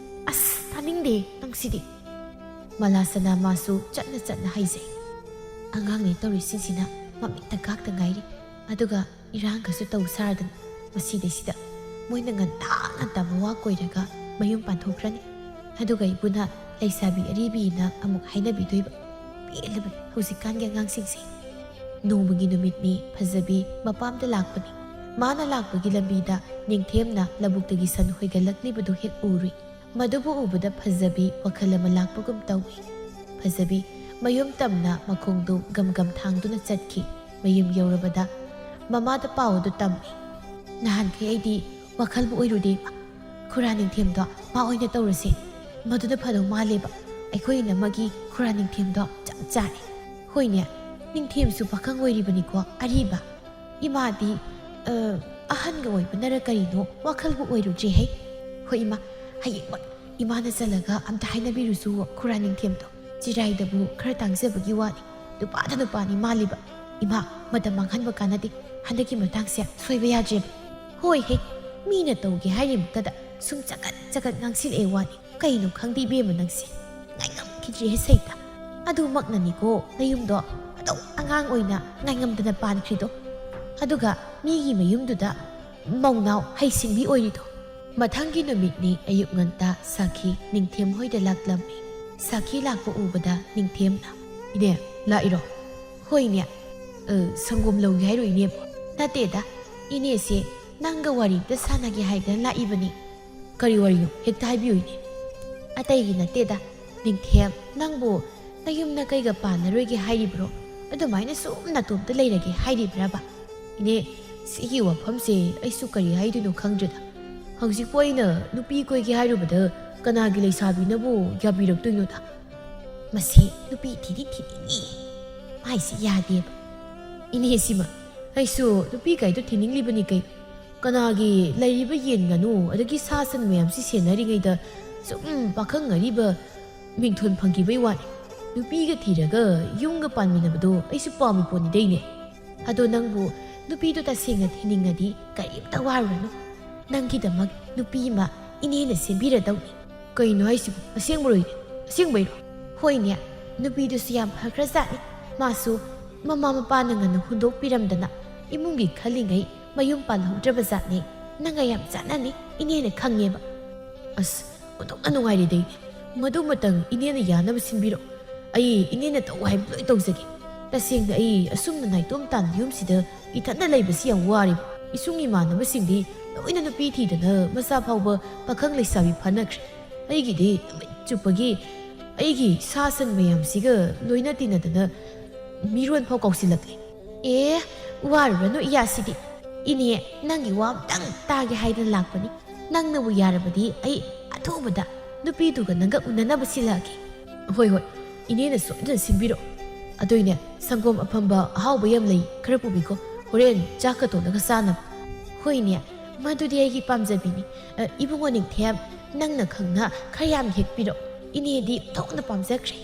"ꯑꯁ, ꯇꯥꯅꯤꯡꯗꯦ ꯅꯪꯁꯤꯗꯤ꯫" ꯃꯂꯥꯁꯅꯥ ꯃꯥꯁꯨ ꯆꯠꯅ ꯆꯠꯅ ꯍꯥꯏꯖꯩ꯫ "ꯑꯉꯥꯡꯅꯦ ꯇꯧꯔꯤꯁꯤꯡꯁꯤꯅ ꯃꯃꯤꯠꯇ ꯀꯥꯛꯇ ꯉꯥꯏꯔꯤ꯫ ꯑꯗꯨꯒ ꯏꯔꯥꯡꯒꯁꯨ ꯇꯧ ꯁꯥꯔꯗꯅ ꯃꯁꯤꯗꯩꯁꯤꯗ ꯃꯣꯏꯅ ꯉꯟꯇꯥ ꯉꯟꯇꯥ ꯃꯋꯥ ꯀꯣꯏꯔꯒ ꯃꯌꯨꯝ ꯄꯥꯟꯊꯣꯛꯈ꯭ꯔꯅꯤ꯫ ꯑꯗꯨꯒ ꯏꯕꯨꯅ ꯂꯩꯁꯥꯕꯤ ꯑꯔꯤꯕꯤꯅ ꯑꯃꯨꯛ ꯍꯥꯏꯅꯕꯤꯗꯣꯏꯕ꯫ ꯄꯦꯜꯂꯕꯅꯤ ꯍꯧꯖꯤꯛꯀꯥꯟꯒꯤ ꯑꯉꯥꯡꯁꯤꯡꯁꯦ꯫" ꯅꯣꯡꯃꯒꯤ ꯅꯨꯃꯤꯠꯅꯤ꯫ ꯐꯖꯕꯤ ꯃꯄꯥꯝꯗ ꯂꯥꯛꯄꯅꯤ꯫ ꯃꯥꯅ ꯂꯥꯛꯄꯒꯤ ꯂꯝꯕꯤꯗ ꯅꯤꯡꯊꯦꯝꯅ ꯂꯧꯕꯨꯛꯇꯒꯤ ꯁꯟ ꯍꯣꯏꯒꯠꯂꯛꯂꯤꯕꯗꯨ ꯍꯦꯛ ꯎꯔꯨꯏ꯫ ꯃꯗꯨꯕꯨ ꯎꯕꯗ ꯐꯖꯕꯤ ꯋꯥꯈꯜ ꯑꯃ ꯂꯥꯛꯄꯒꯨꯝ ꯇꯧꯏ꯫ ꯐꯖꯕꯤ ꯃꯌꯨꯝ ꯇꯝꯅ ꯃꯈꯣꯡꯗꯨ ꯒꯝ ꯒꯝ ꯊꯥꯡꯗꯨꯅ ꯆꯠꯈꯤ꯫ ꯃꯌꯨꯝ ꯌꯧꯔꯕꯗ ꯃꯃꯥꯗ ꯄꯥꯎ ꯑꯗꯨ ꯇꯝꯃꯤ꯫ "ꯅꯍꯥꯟꯈꯩ ꯑꯩꯗꯤ ꯋꯥꯈꯜꯕꯨ ꯑꯣꯏꯔꯨꯗꯦ ꯏꯃꯥ꯫ ꯈꯨꯔꯥ ꯅꯤꯡꯊꯦꯝꯗꯣ ꯃꯥ ꯑꯣꯏꯅ ꯇꯧꯔꯁꯦ꯫ ꯃꯗꯨꯅ ꯐꯗꯧ ꯃꯥꯜꯂꯦꯕ꯫ ꯑꯩꯈꯣꯏ ꯏꯅꯝꯃꯒꯤ ꯈꯨꯔꯥ ꯅꯤꯡꯊꯦꯝꯗꯣ ꯆꯞ ꯆꯥꯔꯦ꯫" "ꯍꯣꯏꯅꯦ, ꯅꯤꯡꯊꯦꯝꯁꯨ ꯄꯥꯈꯪ ꯑꯣꯏꯔꯤꯕꯅꯤꯀꯣ ꯑꯔꯤꯕ꯫ ꯏꯃꯥꯗꯤ, ꯑ, ꯑꯍꯟꯒ ꯑꯣꯏꯕꯅꯔ ꯀꯔꯤꯅꯣ ꯋꯥꯈꯜꯕꯨ ꯑꯣꯏꯔꯨꯗ꯭ꯔꯦꯍꯦ꯫ ꯍꯣꯏ ꯏꯃꯥ, ꯍꯌꯦꯡꯃꯛ ꯏꯃꯥꯅ ꯆꯠꯂꯒ ꯑꯝꯇ ꯍꯥꯏꯅꯕꯤꯔꯨꯁꯨ ꯈꯨꯔꯥ ꯅꯤꯡꯊꯦꯝꯗꯣ꯫ ꯆꯤꯔꯥꯏꯗꯕꯨ ꯈꯔ ꯇꯥꯡꯖꯕꯒꯤ ꯋꯥꯅꯤ꯫ ꯅꯨꯄꯥꯗ ꯅꯨꯄꯥꯅꯤ ꯃꯥꯜꯂꯤꯕ꯫ ꯏꯃꯥ, ꯃꯇꯝ ꯃꯥꯡꯍꯟꯕ ꯀꯥꯟꯅꯗꯦ꯫ ꯍꯟꯗꯛꯀꯤ ꯃꯇꯥꯡꯁꯦ ꯁꯣꯏꯕ ꯌꯥꯗ꯭ꯔꯦꯕ꯫ ꯍꯣꯏ ꯍꯦ, ꯃꯤꯅ ꯇꯧꯒꯦ ꯍꯥꯏꯔꯤꯃꯛꯇꯗ ꯁꯨꯝ ꯆꯒꯠ ꯆꯒꯠ ꯉꯥꯡꯁꯤꯜꯂꯛꯑꯦ ꯋꯥꯅꯤ꯫ ꯀꯩꯅꯣ ꯈꯪꯗꯦ ꯏꯕꯦꯝꯃ ꯅꯪꯁꯦ꯫ ꯉꯥꯏꯉꯝꯈꯤꯗ꯭ꯔꯦ ꯍꯦ ꯁꯩꯇ꯫ ꯑꯗꯨꯃꯛꯅꯅꯤꯀꯣ ꯅꯌꯨꯝꯗꯣ ꯑꯗꯨꯝ ꯑꯉꯥꯡ ꯑꯣꯏꯅ ꯉꯥꯏꯉꯝꯗꯅ ꯄꯥꯟꯈ꯭ꯔꯤꯗꯣ꯫ ꯑꯗꯨꯒ ꯃꯤꯒꯤ ꯃꯌꯨꯝꯗꯨꯗ ꯃꯧꯅꯥꯎ ꯍꯩꯁꯤꯡꯕꯤ ꯑꯣꯏꯔꯤꯗꯣ꯫ ꯃꯊꯪꯒꯤ ꯅꯨꯃꯤꯠꯅꯤ ꯑꯌꯨꯛ ꯉꯟꯇꯥ ꯁꯥꯈꯤ ꯅꯤꯡꯊꯦꯝ ꯍꯣꯏꯗ ꯂꯥꯛꯂꯝꯃꯤ꯫ ꯁꯥꯈꯤ ꯂꯥꯛꯄ ꯎꯕꯗ ꯅꯤꯡꯊꯦꯝꯅ, "ꯏꯅꯦ, ꯂꯥꯛꯏꯔꯣ?" "ꯍꯣꯏꯅꯦ꯫ ꯑ, ꯁꯪꯒꯣꯝ ꯂꯧꯒꯦ ꯍꯥꯏꯔꯣ ꯏꯅꯦꯕꯣ?" "ꯅꯠꯇꯦꯗ, ꯏꯅꯦꯁꯦ ꯅꯪꯒ ꯋꯥꯔꯤ ꯑꯝꯇ ꯁꯥꯟꯅꯒꯦ ꯍꯥꯏꯗꯅ ꯂꯥꯛꯏꯕꯅꯤ꯫" "ꯀꯔꯤ ꯋꯥꯔꯤꯅꯣ? ꯍꯦꯛꯇ ꯍꯥꯏꯕꯤꯌꯨ ꯏꯅꯦ꯫" "ꯑꯇꯩꯒꯤ ꯅꯠꯇꯦꯗ, ꯅꯤꯡꯊꯦꯝ, ꯅꯪꯕꯨ ꯅꯌꯨꯝ ꯅꯀꯩꯒ ꯄꯥꯟꯅꯔꯣꯏꯒꯦ ꯍꯥꯏꯔꯤꯕ꯭ꯔꯣ? ꯑꯗꯨꯃꯥꯏꯅ ꯁꯨꯝ ꯅꯇꯣꯝꯇ ꯂꯩꯔꯒꯦ ꯍꯥꯏꯔꯤꯕ꯭ꯔꯕ?" "ꯏꯅꯦ, ꯁꯤꯒꯤ ꯋꯥꯐꯝꯁꯦ ꯑꯩꯁꯨ ꯀꯔꯤ ꯍꯥꯏꯗꯣꯏꯅꯣ ꯈꯪꯗ꯭ꯔꯦꯗ꯫ ꯍꯧꯖꯤꯛꯄꯨ ꯑꯩꯅ ꯅꯨꯄꯤ ꯀꯣꯏꯒꯦ ꯍꯥꯏꯔꯨꯕꯗ ꯀꯅꯥꯒꯤ ꯂꯩꯁꯥꯕꯤꯅꯕꯨ ꯌꯥꯕꯤꯔꯛꯇꯣꯏꯅꯣꯗ? ꯃꯁꯤ ꯅꯨꯄꯤ ꯊꯤꯗꯤ ꯊꯤꯅꯤꯡꯉꯤ ꯍꯥꯏꯁꯤ ꯌꯥꯗꯦꯕ꯫" "ꯏꯅꯦ, ꯁꯤꯃ ꯑꯩꯁꯨ ꯅꯨꯄꯤ ꯀꯥꯏꯗꯣ ꯊꯤꯅꯤꯡꯂꯤꯕꯅꯤ ꯀꯩ꯫ ꯀꯅꯥꯒꯤ ꯂꯩꯔꯤꯕ ꯌꯦꯟ ꯉꯥꯅꯨ ꯑꯗꯒꯤ ꯁꯥ ꯁꯟ ꯃꯌꯥꯝꯁꯤ ꯁꯦꯟꯅꯔꯤꯉꯩꯗ ꯁꯨꯝ ꯄꯥꯈꯪ ꯑꯔꯤꯕ ꯃꯤꯡꯊꯣꯟ ꯐꯪꯈꯤꯕꯩ ꯋꯥꯅꯤ꯫ ꯅꯨꯄꯤꯒ ꯊꯤꯔꯒ ꯌꯨꯝꯒ ꯄꯥꯟꯃꯤꯟꯅꯕꯗꯣ ꯑꯩꯁꯨ ꯄꯥꯝꯃꯤ ꯄꯣꯠꯅꯤꯗꯩꯅꯦ꯫ ꯑꯗꯣ ꯅꯪꯕꯨ ꯅꯨꯄꯤꯗꯣ ꯇꯁꯦꯡꯅ ꯊꯤꯅꯤꯡꯉꯗꯤ ꯀꯔꯤꯝꯇ ꯋꯥꯔꯨꯔꯅꯨ꯫ ꯅꯪꯒꯤꯗꯃꯛ ꯅꯨꯄꯤ ꯑꯃ ꯏꯅꯦꯅ ꯁꯦꯝꯕꯤꯔꯗꯧꯅꯤ꯫" "ꯀꯩꯅꯣ ꯍꯥꯏꯁꯤꯕꯨ? ꯑꯁꯦꯡꯕꯔꯣ ꯏꯅꯦ? ꯑꯁꯦꯡꯕꯩꯔꯣ?" "ꯍꯣꯏꯅꯦ, ꯅꯨꯄꯤꯗꯨꯁꯨ ꯌꯥꯝ ꯐꯈ꯭ꯔꯖꯥꯠꯅꯤ꯫ ꯃꯥꯁꯨ ꯃꯃꯥ ꯃꯄꯥꯅ ꯉꯟꯅ ꯍꯨꯟꯗꯣꯛꯄꯤꯔꯝꯗꯅ ꯏꯃꯨꯡꯒꯤ ꯈꯜꯂꯤꯉꯩ ꯃꯌꯨꯝ ꯄꯥꯜꯍꯧꯗ꯭ꯔꯕ ꯖꯥꯠꯅꯤ꯫ ꯅꯪꯒ ꯌꯥꯝ ꯆꯥꯟꯅꯅꯤ, ꯏꯅꯦꯅ ꯈꯪꯉꯦꯕ꯫" "ꯑꯁ, ꯑꯣꯟꯊꯣꯛꯅ ꯅꯨꯡꯉꯥꯏꯔꯦꯗ ꯏꯅꯦ꯫ ꯃꯗꯨꯃꯇꯪ ꯏꯅꯦꯅ ꯌꯥꯅꯕ ꯁꯤꯟꯕꯤꯔꯣ꯫ ꯑꯩ ꯏꯅꯦꯅ ꯇꯧ ꯍꯥꯏꯕ ꯂꯣꯏ ꯇꯧꯖꯒꯦ꯫ ꯇꯁꯦꯡꯅ ꯑꯩ ꯑꯁꯨꯝꯅ ꯅꯥꯏꯇꯣꯝ ꯇꯥꯅ ꯌꯨꯝꯁꯤꯗ ꯏꯊꯟꯗ ꯂꯩꯕꯁꯤ ꯌꯥꯝ ꯋꯥꯔꯦꯕ꯫ ꯏꯁꯨꯡ ꯏꯃꯥꯟꯅꯕꯁꯤꯡꯗꯤ ꯂꯣꯏꯅ ꯅꯨꯄꯤ ꯊꯤꯗꯅ ꯃꯆꯥ ꯐꯥꯎꯕ ꯄꯥꯈꯪ ꯂꯩꯁꯥꯕꯤ ꯐꯥꯅꯈ꯭ꯔꯦ꯫ ꯑꯩꯒꯤꯗꯤ ꯅꯨꯃꯤꯠ ꯆꯨꯞꯄꯒꯤ ꯑꯩꯒꯤ ꯁꯥ ꯁꯟ ꯃꯌꯥꯝꯁꯤꯒ ꯂꯣꯏꯅ ꯇꯤꯟꯅꯗꯅ ꯃꯤꯔꯣꯟ ꯐꯥꯎ ꯀꯥꯎꯁꯤꯜꯂꯛꯂꯦ꯫" "ꯑꯦ, ꯋꯥꯔꯨꯔꯅꯨ ꯏꯌꯥꯁꯤꯗꯤ꯫ ꯏꯅꯦ, ꯅꯪꯒꯤ ꯋꯥ ꯑꯝꯇꯪ ꯇꯥꯒꯦ ꯍꯥꯏꯗꯅ ꯂꯥꯛꯄꯅꯤ꯫ ꯅꯪꯅꯕꯨ ꯌꯥꯔꯕꯗꯤ ꯑꯩ ꯑꯊꯨꯕꯗ ꯅꯨꯄꯤꯗꯨꯒ ꯅꯪꯒ ꯎꯅꯅꯕ ꯁꯤꯜꯂꯛꯑꯒꯦ꯫" "ꯍꯣꯏ, ꯍꯣꯏ, ꯏꯅꯦꯅ ꯁꯣꯏꯗꯅ ꯁꯤꯟꯕꯤꯔꯣ꯫ ꯑꯗꯨꯏꯅꯦ, ꯁꯪꯒꯣꯝ ꯑꯐꯝꯕ ꯑꯍꯥꯎꯕ ꯌꯥꯝ ꯂꯩ, ꯈꯔ ꯄꯨꯕꯤꯀꯣ, ꯍꯣꯔꯦꯟ ꯆꯥꯛꯀ ꯇꯣꯠꯂꯒ ꯆꯥꯅꯕ꯫" "ꯍꯣꯏꯅꯦ, ꯃꯗꯨꯗꯤ ꯑꯩꯒꯤ ꯄꯥꯝꯖꯕꯤꯅꯤ꯫ ꯑ, ꯏꯕꯨꯡꯉꯣ ꯅꯤꯡꯊꯦꯝ, ꯅꯪꯅ ꯈꯪꯅ ꯈꯔ ꯌꯥꯝ ꯍꯦꯛꯄꯤꯔꯣ꯫ ꯏꯅꯦꯗꯤ ꯊꯣꯛꯅ ꯄꯥꯝꯖꯈ꯭ꯔꯦ꯫"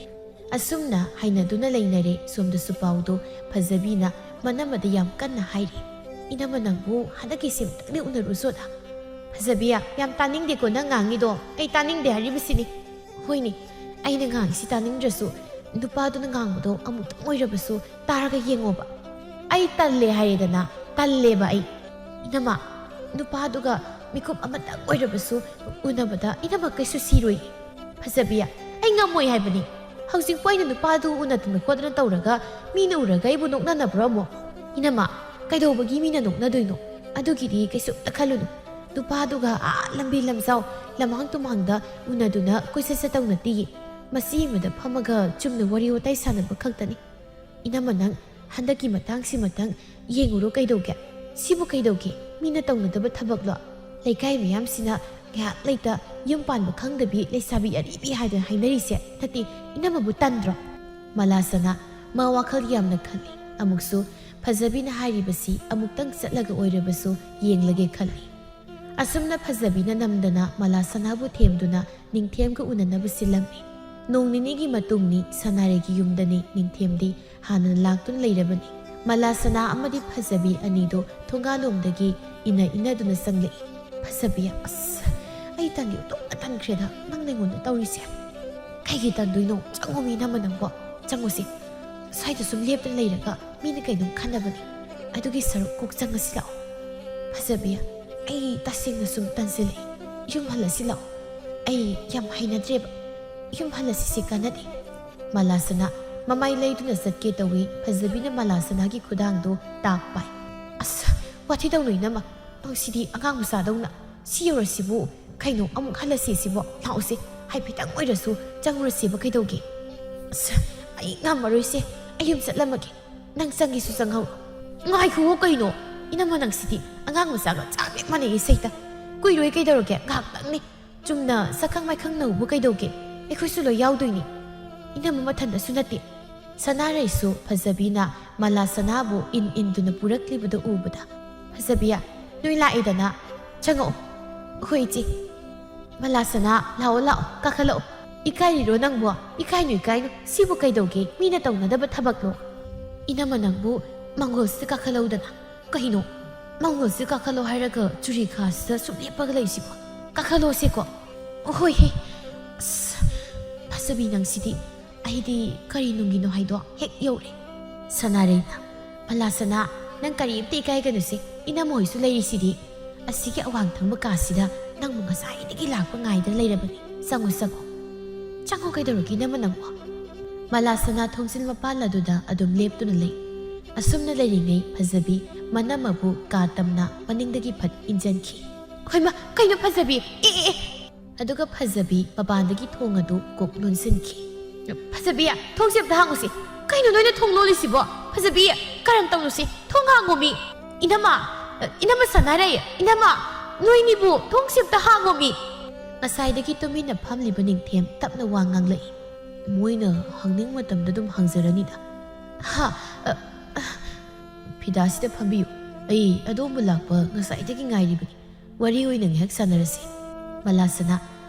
ꯑꯁꯨꯝꯅ ꯍꯥꯏꯅꯗꯨꯅ ꯂꯩꯅꯔꯦ꯫ ꯁꯣꯝꯗꯁꯨ ꯄꯥꯎꯗꯣ ꯐꯖꯕꯤꯅ ꯃꯅꯝꯃꯗ ꯌꯥꯝ ꯀꯟꯅ ꯍꯥꯏꯔꯤ, "ꯏꯅꯝꯃ, ꯅꯪꯕꯨ ꯍꯟꯗꯛꯀꯤꯁꯤ ꯑꯃꯨꯛꯇꯪꯗꯤ ꯎꯅꯔꯨꯆꯣꯗ?" ꯐꯖꯕꯤ, "ꯌꯥꯝ ꯇꯥꯅꯤꯡꯗꯦꯀꯣ ꯅꯪ ꯉꯥꯡꯉꯤꯗꯣ, ꯑꯩ ꯇꯥꯅꯤꯡꯗꯦ ꯍꯥꯏꯔꯤꯕꯁꯤꯅꯤ꯫ ꯍꯣꯏꯅꯦ, ꯑꯩꯅ ꯉꯥꯡꯉꯤꯁꯤ ꯇꯥꯅꯤꯡꯗ꯭ꯔꯁꯨ ꯅꯨꯄꯥꯗꯨꯅ ꯉꯥꯡꯕꯗꯣ ꯑꯃꯨꯛꯇꯪ ꯑꯣꯏꯔꯕꯁꯨ ꯇꯥꯔꯒ ꯌꯦꯡꯉꯣꯕ꯫ ꯑꯩ ꯇꯜꯂꯦ ꯍꯥꯏꯔꯦꯗꯅ, ꯇꯜꯂꯦꯕ ꯑꯩ꯫ ꯏꯅꯝꯃ, ꯅꯨꯄꯥꯗꯨꯒ ꯃꯤꯀꯨꯞ ꯑꯃꯇꯪ ꯑꯣꯏꯔꯕꯁꯨ ꯎꯅꯕꯗ ꯏꯅꯝꯃ ꯀꯩꯁꯨ ꯁꯤꯔꯣꯏ꯫ ꯐꯖꯕꯤ, ꯑꯩ ꯉꯝꯃꯣꯏ ꯍꯥꯏꯕꯅꯤ꯫ ꯍꯧꯖꯤꯛꯄꯨ ꯑꯩꯅ ꯅꯨꯄꯥꯗꯨ ꯎꯅꯗꯅ ꯈꯣꯠꯇꯅ ꯇꯧꯔꯒ ꯃꯤꯅ ꯎꯔꯒ ꯑꯩꯕꯨ ꯅꯣꯛꯅꯅꯕ꯭ꯔꯣ ꯑꯃꯨꯛ? ꯏꯅꯝꯃ, ꯀꯩꯗꯧꯕꯒꯤ ꯃꯤꯅ ꯅꯣꯛꯅꯗꯣꯏꯅꯣ? ꯑꯗꯨꯒꯤꯗꯤ ꯀꯩꯁꯨꯝꯇ ꯈꯜꯂꯨꯅꯨ꯫ ꯅꯨꯄꯥꯗꯨꯒ ꯑꯥ ꯂꯝꯕꯤ ꯂꯝꯖꯥꯎ, ꯂꯝꯍꯥꯡ ꯇꯨꯝꯍꯥꯡꯗ ꯎꯅꯗꯨꯅ ꯀꯣꯏꯆꯠ ꯆꯠꯇꯧ ꯅꯠꯇꯤꯌꯦ꯫ ꯃꯆꯤ ꯑꯃꯗ ꯐꯝꯃꯒ ꯆꯨꯝꯅ ꯋꯥꯔꯤ ꯋꯥꯇꯥꯏ ꯁꯥꯟꯅꯕ ꯈꯛꯇꯅꯤ꯫ ꯏꯅꯝꯃ, ꯅꯪ ꯍꯟꯗꯛꯀꯤ ꯃꯇꯥꯡꯁꯤꯃꯇꯪ ꯌꯦꯡꯉꯨꯔꯣ ꯀꯩꯗꯧꯒꯦ? ꯁꯤꯕꯨ ꯀꯩꯗꯧꯒꯦ? ꯃꯤꯅ ꯇꯧꯅꯗꯕ ꯊꯕꯛꯂꯣ? ꯂꯩꯀꯥꯏ ꯃꯌꯥꯝꯁꯤꯅ ꯉꯥꯏꯍꯥꯛ ꯂꯩꯇ ꯌꯨꯝ ꯄꯥꯟꯕ ꯈꯪꯗꯕꯤ ꯂꯩꯁꯥꯕꯤ ꯑꯔꯤꯕꯤ ꯍꯥꯏꯗꯅ ꯍꯥꯏꯅꯔꯤꯁꯦ ꯅꯠꯇꯦ꯫ ꯏꯅꯝꯃꯕꯨ ꯇꯟꯗ꯭ꯔꯣ?" ꯃꯂꯥꯁꯅꯥ ꯃꯥ ꯋꯥꯈꯜ ꯌꯥꯝꯅ ꯈꯜꯂꯤ꯫ ꯑꯃꯨꯛꯁꯨ ꯐꯖꯕꯤꯅ ꯍꯥꯏꯔꯤꯕꯁꯤ ꯑꯃꯨꯛꯇꯪ ꯆꯠꯂꯒ ꯑꯣꯏꯔꯕꯁꯨ ꯌꯦꯡꯂꯒꯦ ꯈꯜꯂꯤ꯫ ꯑꯁꯨꯝꯅ ꯐꯖꯕꯤꯅ ꯅꯝꯗꯅ ꯃꯂꯥꯁꯅꯥꯕꯨ ꯊꯦꯝꯗꯨꯅ ꯅꯤꯡꯊꯦꯝꯒ ꯎꯅꯅꯕ ꯁꯤꯜꯂꯝꯃꯤ꯫ ꯅꯣꯡ ꯅꯤꯅꯤꯒꯤ ꯃꯇꯨꯡꯅꯤ꯫ ꯁꯅꯥꯔꯩꯒꯤ ꯌꯨꯝꯗꯅꯤ ꯅꯤꯡꯊꯦꯝꯗꯤ ꯍꯥꯟꯅꯅ ꯂꯥꯛꯇꯨꯅ ꯂꯩꯔꯕꯅꯤ꯫ ꯃꯂꯥꯁꯅꯥ ꯑꯃꯗꯤ ꯐꯖꯕꯤ ꯑꯅꯤꯗꯨ ꯊꯣꯡꯒꯥꯜꯂꯣꯝꯗꯒꯤ ꯏꯟꯅ ꯏꯟꯅꯗꯨꯅ ꯆꯪꯂꯛꯏ꯫ ꯐꯖꯕꯤ, "ꯑꯁ, ꯑꯩ ꯇꯟꯗꯤ ꯑꯣꯟꯊꯣꯛꯅ ꯇꯟꯈ꯭ꯔꯦꯗ ꯅꯪꯅ ꯑꯩꯉꯣꯟꯗ ꯇꯧꯔꯤꯁꯦ꯫ ꯀꯩꯒꯤ ꯇꯟꯗꯣꯏꯅꯣ? ꯆꯪꯉꯣꯃꯤ ꯏꯅꯝꯃ ꯅꯪꯕꯣ, ꯆꯪꯉꯨꯁꯤ꯫ ꯁ꯭ꯋꯥꯏꯗ ꯁꯨꯝ ꯂꯦꯞꯇꯅ ꯂꯩꯔꯒ ꯃꯤꯅ ꯀꯩꯅꯣꯝ ꯈꯟꯅꯕꯅꯤ꯫ ꯑꯗꯨꯒꯤ ꯁꯔꯨꯛ ꯀꯣꯛ ꯆꯪꯉꯁꯤ ꯂꯥꯛꯑꯣ꯫" "ꯐꯖꯕꯤ, ꯑꯩ ꯇꯁꯦꯡꯅ ꯁꯨꯝ ꯇꯟꯁꯤꯜꯂꯛꯏ꯫ ꯌꯨꯝ ꯍꯜꯂꯁꯤ ꯂꯥꯛꯑꯣ꯫ ꯑꯩ ꯌꯥꯝ ꯍꯩꯅꯗ꯭ꯔꯦꯕ꯫ ꯌꯨꯝ ꯍꯜꯂꯁꯤꯁꯦ ꯀꯥꯟꯅꯗꯦ꯫" ꯃꯂꯥꯁꯅꯥ ꯃꯃꯥꯏ ꯂꯩꯗꯨꯅ ꯆꯠꯀꯦ ꯇꯧꯏ꯫ ꯐꯖꯕꯤꯅ ꯃꯂꯥꯁꯅꯥꯒꯤ ꯈꯨꯗꯥꯡꯗꯨ ꯇꯥꯛ ꯄꯥꯏ꯫ "ꯑꯁ, ꯋꯥꯊꯤ ꯇꯧꯅꯨ ꯏꯅꯝꯃ, ꯅꯪ ꯁꯤꯗꯤ ꯑꯉꯥꯡ ꯃꯆꯥꯗꯧꯅ꯫ ꯁꯤ ꯌꯧꯔꯁꯤꯕꯨ ꯀꯩꯅꯣ, ꯑꯃꯨꯛ ꯍꯜꯂꯁꯤ ꯁꯤꯕꯣ꯫ ꯂꯥꯛꯑꯣꯁꯦ, ꯍꯥꯏꯐꯦꯠꯇꯪ ꯑꯣꯏꯔꯁꯨ ꯆꯪꯉꯨꯔꯁꯦꯕ ꯀꯩꯗꯧꯒꯦ?" "ꯑꯁ, ꯑꯩ ꯉꯝꯃꯔꯣꯏꯁꯦ, ꯑꯩ ꯌꯨꯝ ꯆꯠꯂꯝꯃꯒꯦ꯫ ꯅꯪ ꯆꯪꯒꯦꯁꯨ ꯆꯪꯍꯧꯔꯣ꯫" "ꯉꯥꯏꯈꯨꯋꯣ ꯀꯩꯅꯣ, ꯏꯅꯝꯃ ꯅꯪꯁꯤꯗꯤ ꯑꯉꯥꯡ ꯃꯆꯥꯒ ꯆꯞ ꯍꯦꯛ ꯃꯥꯟꯅꯩꯌꯦ ꯁꯩꯇ꯫ ꯀꯨꯏꯔꯣꯏ ꯀꯩꯗꯧꯔꯒꯦ, ꯉꯥꯏꯍꯥꯛꯇꯪꯅꯤ꯫ ꯆꯨꯝꯅ ꯁꯛꯈꯪ ꯃꯥꯏꯈꯪꯅꯧꯕꯨ ꯀꯩꯗꯧꯒꯦ? ꯑꯩꯈꯣꯏꯁꯨ ꯂꯣꯏ ꯌꯥꯎꯗꯣꯏꯅꯤ꯫ ꯏꯅꯝꯃ ꯃꯊꯟꯇꯁꯨ ꯅꯠꯇꯦ꯫" ꯁꯅꯥꯔꯩꯁꯨ ꯐꯖꯕꯤꯅ ꯃꯂꯥꯁꯅꯥꯕꯨ ꯏꯟ ꯏꯟꯗꯨꯅ ꯄꯨꯔꯛꯂꯤꯕꯗꯨ ꯎꯕꯗ, "ꯐꯖꯕꯤ, ꯅꯣꯏ ꯂꯥꯛꯑꯦꯗꯅ, ꯆꯪꯉꯛꯑꯣ꯫" "ꯍꯣꯏ ꯏꯆꯦ꯫" "ꯃꯂꯥꯁꯅꯥ, ꯂꯥꯛꯑꯣ ꯂꯥꯛꯑꯣ, ꯀꯥꯈꯠꯂꯛꯑꯣ꯫" ꯏꯀꯥꯏꯔꯤꯔꯣ ꯅꯪꯕꯣ? ꯏꯀꯥꯏꯅꯨ, ꯏꯀꯥꯏꯅꯨ꯫ ꯁꯤꯕꯨ ꯀꯩꯗꯧꯒꯦ? ꯃꯤꯅ ꯇꯧꯅꯗꯕ ꯊꯕꯛꯂꯣ? ꯏꯅꯝꯃ, ꯅꯪꯕꯨ ꯃꯪꯒꯣꯜꯁꯤꯗ ꯀꯥꯈꯠꯂꯧꯗꯅ꯫ ꯀꯩꯅꯣ? ꯃꯪꯒꯣꯜꯁꯤꯗ ꯀꯥꯈꯠꯂꯣ ꯍꯥꯏꯔꯒ ꯆꯨꯔꯤ ꯈꯥꯁꯤꯗ ꯁꯨꯝ ꯂꯦꯞꯄꯒ ꯂꯩꯁꯤꯕꯣ? ꯀꯥꯈꯠꯂꯣꯁꯦꯀꯣ꯫ ꯍꯣꯏ ꯍꯦ꯫ ꯑꯁ, ꯐꯖꯕꯤ ꯅꯪꯁꯤꯗꯤ꯫ ꯑꯩꯗꯤ ꯀꯔꯤ ꯅꯨꯡꯒꯤꯅꯣ ꯍꯥꯏꯗꯣ ꯍꯦꯛ ꯌꯧꯔꯦ꯫ ꯁꯅꯥꯔꯩꯅ, "ꯃꯂꯥ ꯁꯅꯥ, ꯅꯪ ꯀꯔꯤꯝꯇ ꯏꯀꯥꯏꯒꯅꯨꯁꯦ, ꯏꯅꯝꯃ ꯍꯣꯏꯁꯨ ꯂꯩꯔꯤꯁꯤꯗꯤ꯫ ꯑꯁꯤꯒꯤ ꯑꯋꯥꯡ ꯊꯪꯕ ꯀꯥꯁꯤꯗ ꯅꯪꯕꯨ ꯉꯁꯥꯏꯗꯒꯤ ꯂꯥꯛꯄ ꯉꯥꯏꯗꯅ ꯂꯩꯔꯕꯅꯤ꯫ ꯆꯪꯉꯨ, ꯆꯪꯉꯨ꯫ ꯆꯪꯉꯨ, ꯀꯩꯗꯧꯔꯒꯦ ꯏꯅꯝꯃ ꯅꯪꯕꯣ?" ꯃꯂꯥ ꯁꯅꯥ ꯊꯣꯡꯖꯤꯜ ꯃꯄꯥꯟ ꯑꯗꯨꯗ ꯑꯗꯨꯝ ꯂꯦꯞꯇꯨꯅ ꯂꯩ꯫ ꯑꯁꯨꯝꯅ ꯂꯩꯔꯤꯉꯩ ꯐꯖꯕꯤ ꯃꯅꯝ ꯑꯕꯨ ꯀꯥ ꯇꯝꯅ ꯃꯅꯤꯡꯗꯒꯤ ꯐꯠ ꯏꯟꯖꯟꯈꯤ꯫ "ꯍꯣꯏꯃ, ꯀꯩꯅꯣ ꯐꯖꯕꯤ? ꯑꯦ, ꯑꯦ, ꯑꯦ!" ꯑꯗꯨꯒ ꯐꯖꯕꯤ ꯃꯄꯥꯟꯗꯒꯤ ꯊꯣꯡ ꯑꯗꯨ ꯀꯣꯛ ꯂꯣꯟꯁꯤꯟꯈꯤ꯫ "ꯐꯖꯕꯤ, ꯊꯣꯡꯁꯦ ꯑꯝꯇ ꯍꯥꯡꯉꯨꯁꯤ꯫ ꯀꯩꯅꯣ ꯅꯣꯏꯅ ꯊꯣꯡ ꯂꯣꯜꯂꯤꯁꯤꯕꯣ? ꯐꯖꯕꯤ, ꯀꯔꯝ ꯇꯧꯅꯨꯁꯤ? ꯊꯣꯡ ꯍꯥꯡꯉꯣꯃꯤ꯫ ꯏꯅꯝꯃ, ꯏꯅꯝꯃ ꯁꯅꯥꯔꯩ, ꯏꯅꯝꯃ, ꯅꯣꯏꯅꯤꯕꯨ ꯊꯣꯡꯁꯦ ꯑꯝꯇ ꯍꯥꯡꯉꯣꯃꯤ!" ꯉꯁꯥꯏꯗꯒꯤ ꯇꯨꯃꯤꯟꯅ ꯐꯝꯂꯤꯕ ꯅꯤꯡꯊꯦꯝ ꯇꯞꯅ ꯋꯥ ꯉꯥꯡꯂꯛꯏ꯫ "ꯃꯣꯏꯅ ꯍꯪꯅꯤꯡ ꯃꯇꯝꯗ ꯑꯗꯨꯝ ꯍꯪꯖꯔꯅꯤꯗ꯫ ꯍꯥ, ꯑ, ꯑ, ꯐꯤꯗꯥꯁꯤꯗ ꯐꯝꯕꯤꯌꯨ꯫ ꯑꯩ ꯑꯗꯣꯝꯕꯨ ꯂꯥꯛꯄ ꯉꯁꯥꯏꯗꯒꯤ ꯉꯥꯏꯔꯤꯕꯅꯤ꯫ ꯋꯥꯔꯤ ꯑꯣꯏꯅ ꯉꯥꯏꯍꯥꯛ ꯁꯥꯟꯅꯔꯁꯤ꯫" ꯃꯂꯥꯁꯅꯥ